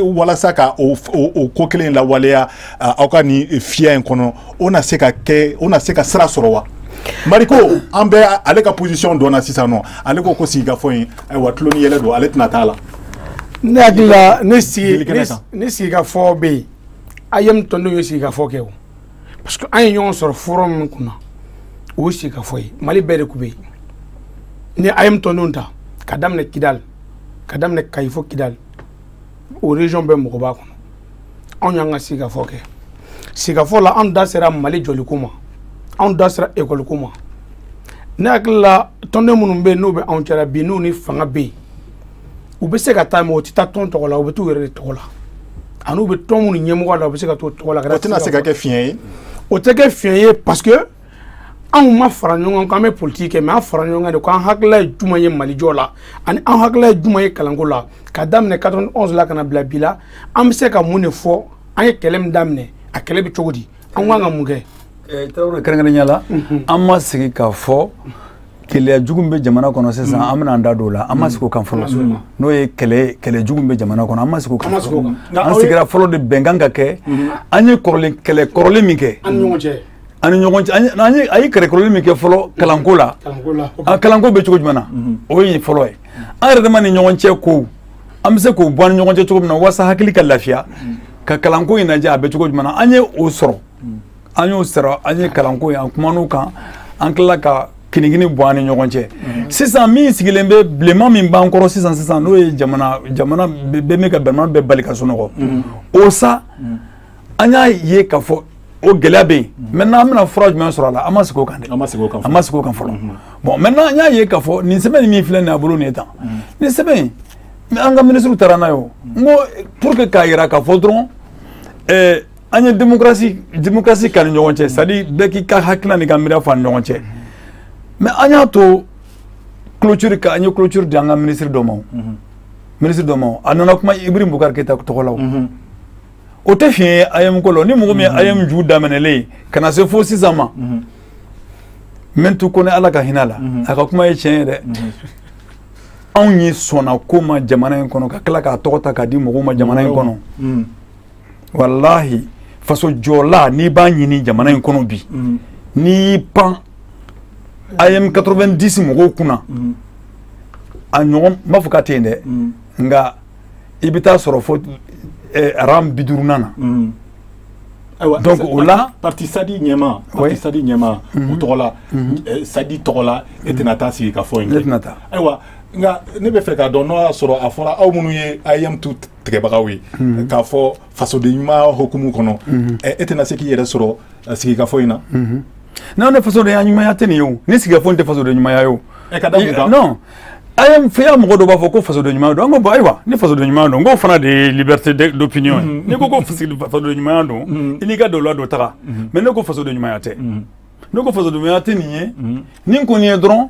walasa ka o ko kelen in lawaleya aw ka nin fiya in kɔnɔ, o na se ka kɛ, o na se ka sira sɔrɔ wa? Mariko, an bɛ ale ka position dɔn na sisan nɔ, ale ko ko sigikafɔ in, ayiwa, tulo ni yɛlɛ don, ale tɛna taa la. Ne hakili la, ne sigikafɔ bɛ yen, AEEM tɔndenw ye sigikafɔ kɛ o, parce que an ye ɲɔgɔn sɔrɔ forum min kunna, o ye sigikafɔ ye, Mali bɛɛ de tun bɛ yen. Ni AEEM tɔndenw ta ka daminɛ Kidali, ka daminɛ Kayi fo Kidali, o région bɛɛ mɔgɔ b'a kɔnɔ. Anw y'an ka sigikafɔ kɛ. Sigikafɔ la, anw da sera Mali jɔliko ma, anw da sera ekɔliko ma. Ne hakili la, tɔnden minnu bɛ yen n'u bɛ anw cɛla bi, n'u ni fanga bɛ yen, u bɛ se ka taa, mais u tɛ taa tɔn tɔgɔ la, u bɛ t'u yɛrɛ de tɔgɔ la, ani u bɛ tɔn minnu ɲɛmɔgɔ la, u bɛ se ka t'o tɔgɔ la. O tɛna se ka kɛ fiɲɛ ye. O tɛ kɛ fiɲɛ ye, parce que anw ma fara ɲɔgɔn kan, an bɛ politique kɛ, mais an fara ɲɔgɔn kan de ko an hakilila ye jumɛn ye Malijɔ la, ani an hakilila ye jumɛn ye kalanko la, ka daminɛ 91 la ka na bila bi la, an bɛ se ka mun de fɔ, an ye kɛlɛ min daminɛ, a kɛlɛ bɛ cogo di, an kan ka mun kɛ? Tarawele, kɛrɛnkɛrɛnnenya la, an ma sigi k'a fɔ kɛlɛya jugu min bɛ jamana kɔnɔ sisan, an bɛna an da don o la. An ma sigi o kan fɔlɔ, n'o ye kɛlɛ jugu min bɛ jamana kɔnɔ, an ma sigi o kan fɔlɔ. An sigira fɔlɔ de bɛnkan ka kɛ. An ye kɔrɔlen kɛlɛ kɔrɔlen min kɛ an ni ɲɔgɔn cɛ, an ni ɲɔgɔn cɛ, an ye a ye kɛlɛ kɔrɔlen min kɛ fɔlɔ kalanko la, kalanko bɛ cogo jumɛn na, o ye fɔlɔ ye. An yɛrɛ dama ni ɲɔgɔn cɛ kow, an bɛ se k'o bɔ an ni ɲɔgɔn cɛ cogo min na walasa hakili ka lafiya, ka kalanko in lajɛ a bɛ cogo jumɛn na. An ye o sɔrɔ, an y'o sɔrɔ, an ye kalanko in, an kumana o kan, an tilala ka kinikini bɔ an ni ɲɔgɔn cɛ. Sisan min sigilen bɛ bilenman min b'an kɔrɔ sisan sisan, n'o ye jamana bɛ min ka jamana bɛɛ bali ka sunɔgɔ, o sa an y'a ye k'a fɔ o gɛlɛya bɛ yen. Maintenant an bɛna fura jumɛn sɔrɔ a la, an ma sigi o kan dɛ, an ma sigi o kan, an ma sigi o kan fɔlɔ. Bon, maintenant an y'a ye k'a fɔ nin sɛbɛn min filɛ nin ye a bolo nin ye tan, nin sɛbɛn in an ka ministre taara n'a ye o, n ko pour que k'a yira k'a fɔ dɔrɔn an ye démocratie k'a ni ɲɔgɔn cɛ, c'est à dire bɛɛ k'i ka hakilina n'i ka miiriya fɔ a ni ɲɔgɔn cɛ. Mais an y'a to clôture ka, an ye clôture di an ka ministre dɔ ma, ministre dɔ ma, a nana kuma Ibrahim Boubacar Keïta tɔgɔ la. O tɛ fiɲɛ ye AEEM ko la, ni mɔgɔ min ye AEEM ju daminɛlen ye ka na se fo sisan ma, Mɛntu Kɔnɛ, Ala ka hinɛ a la, a ka kuma ye tiɲɛ ye dɛ. Anw ye sɔnna ko ma jamana in kɔnɔ, ka tila k'a tɔgɔ ta k'a di mɔgɔw ma jamana in kɔnɔ. Walahi, faso jɔla n'i b'a ɲini jamana in kɔnɔ bi, n'i y'i pan AEEM 90 mɔgɔw kunna, a ɲɔgɔn n b'a fɔ k'a tɛ yen dɛ, nka i bɛ taa sɔrɔ fo rang 50nan na. Donc o la parti Sadi ɲɛma, parti Sadi ɲɛma o tɔgɔ la, Sadi tɔgɔ la, e tɛna taa sigi ka fɔ in kɛ. Ne tɛna taa. Ayiwa, nka ne bɛ fɛ k'a dɔn n'o y'a sɔrɔ a fɔra aw minnu ye AEEM tu tigɛbagaw ye, k'a fɔ fasoden ɲuman hokumu kɔnɔ, e tɛna se k'i yɛrɛ sɔrɔ sigikafɔ in na? Non, ne fasodenya ɲumanya tɛ nin ye o, ni sigikafɔ in tɛ fasoden ɲumanya ye o. Ɛ, ka da mun kan? Non, AEEM fiya mɔgɔ dɔw b'a fɔ ko fasoden ɲumanya don, an ko bon ayiwa, ni fasoden ɲumanya don, n k'o fana de ye liberté d'opinion ye. N'i ko ko fasoden ɲumanya don, i n'i ka dawula dɔ taga, mais ne ko fasoden ɲumanya tɛ. Ne ko fasoden ɲumanya tɛ nin ye, nin kɔni ye dɔrɔn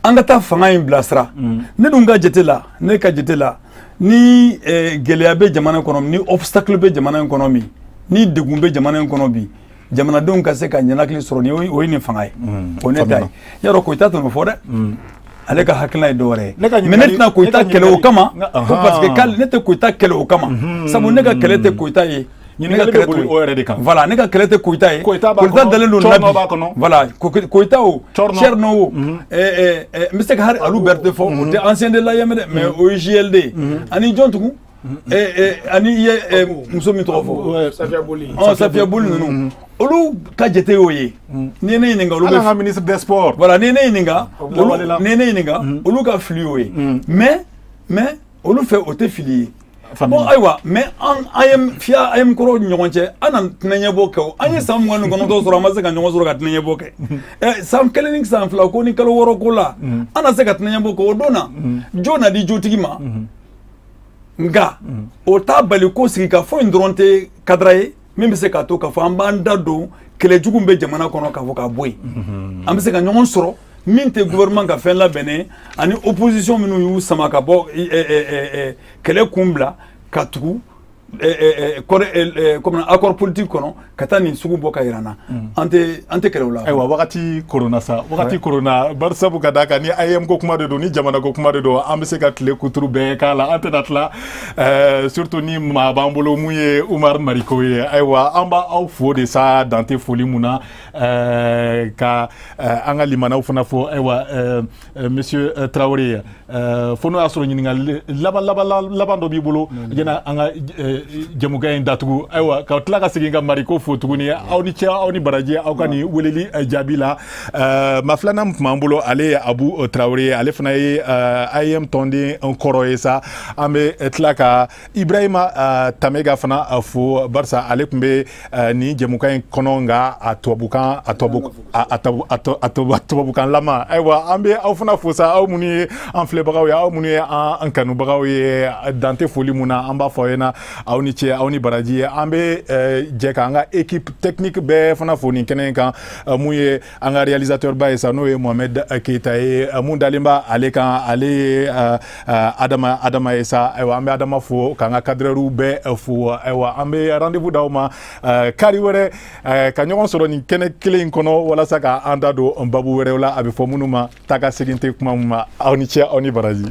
an ka taa fanga in bilasira. Ne dun ka jate la, ne ka jate la, ni gɛlɛya bɛ jamana in kɔnɔ, ni obstacle bɛ jamana in kɔnɔ bi, ni degun bɛ jamana in kɔnɔ bi, jamanadenw ka se ka ɲɛnakili sɔrɔ, ni o ye nin fanga ye, o ne ta ye. Yarɔ Koyita t'o fɔ dɛ, ale ka hakilina ye dɔwɛrɛ ye. Mais ne tɛna Koyita kɛlɛ o kama, ko parce que k'ale ne tɛ Koyita kɛlɛ o kama, sabu ne ka kɛlɛ tɛ Koyita ye. Ɲininkali bɛ boli o yɛrɛ de kan. Voilà, ne ka kɛlɛ tɛ Koyita ye. Koyita b'a kɔnɔ, dalen don na bi. Voilà, Koyita o, Thierno o, n bɛ se ka hali Alu Berete fɔ, o tɛ ancien de l'AEEM dɛ, mais o ye JLD ye. Ani jɔn tugun? Ani i ye muso min tɔgɔ fɔ, Safia Boli. Safia Boli ninnu, olu ka jate y'o ye. N'i ye ne ɲininka, olu bɛ. Hali an ka ministre des sports. Voilà, n'i ye ne ɲininka, olu n'i ye ne ɲininka, olu ka fili y'o ye. Mais olu fɛ o tɛ fili ye. Bon, ayiwa, mais an AEEM FIA AEEM kɔrɔw ni ɲɔgɔn cɛ, an na tɛnɛɲɛbɔ kɛ o. An ye san 29 sɔrɔ, an ma se ka ɲɔgɔn sɔrɔ ka tɛnɛɲɛbɔ kɛ. San 1 ni san 2 ko ni kalo 6 ko la, an na se ka tɛnɛɲɛbɔ kɛ o don na. Jo na di jotigi ma. Nka o t'a bali ko sigikafɔ in dɔrɔn tɛ cadre ye min bɛ se k'a to k'a fɔ an b'an da don kɛlɛjugu bɛ jamana kɔnɔ k'a fɔ k'a bɔ yen. An bɛ se ka ɲɔgɔn sɔrɔ min tɛ gouvernement ka fɛn labɛnnen ani opposition minnu y'u sama ka bɔ kɛlɛ kun bila ka tugu accord politique kɔnɔ ka taa nin sugu bɔ ka yira n na. An tɛ kɛlɛ o la. Ayiwa, wagati korona sa, wagati korona, bari sabu ka d'a kan ni AEEM ko kuma de don, ni jamana ko kuma de don, an bɛ se ka tile kuturu bɛɛ k'a la, an tɛna tila, surtout ni maa b'an bolo mun ye Umar Mariko ye. Ayiwa, an b'aw fo de sa dan tɛ foli mun na, ka an ka limanaw fana fo. Ayiwa, monsieur Traoré, fo n'o y'a sɔrɔ ɲininkali laban laban laban dɔ b'i bolo yanni an ka jɛmukan in datugu. Ayiwa, ka tila ka segin ka Mariko fo tuguni, aw ni ce, aw ni baraji, aw ka nin weleli jaabi la. Maa filanan min tun b'an bolo, ale ye Abu Traoré ye, ale fana ye AEEM tɔnden kɔrɔ ye sa. An bɛ tila ka Ibrahima Tamega fana fo, barisa ale tun bɛ nin jɛmukan in kɔnɔ, nka a tubabukan a tubabu a tubabukan lama. Ayiwa, an bɛ aw fana fo sa, aw minnu ye an filɛbagaw ye, aw minnu ye an kanubagaw ye, dan tɛ foli mun na, an b'a fɔ aw ɲɛna aw ni ce, aw ni baraji. An bɛ jɛ k'an ka équipe technique bɛɛ fana fo nin kɛnɛ in kan, mun ye an ka réalisateur ba ye sa, n'o ye Mohamed Keita ye, mun dalen b'a ale kan, ale ye Adama ye sa. Ayiwa, an bɛ Adama fo k'an ka cadreurw bɛɛ fo. Ayiwa, an bɛ rendez-vous d'aw ma kari wɛrɛ ka ɲɔgɔn sɔrɔ nin kɛnɛ kelen in kɔnɔ walasa k'an da don babu wɛrɛw la, a bɛ fɔ minnu ma taa ka segin tɛ kuma min ma. Aw ni ce, aw ni baraji.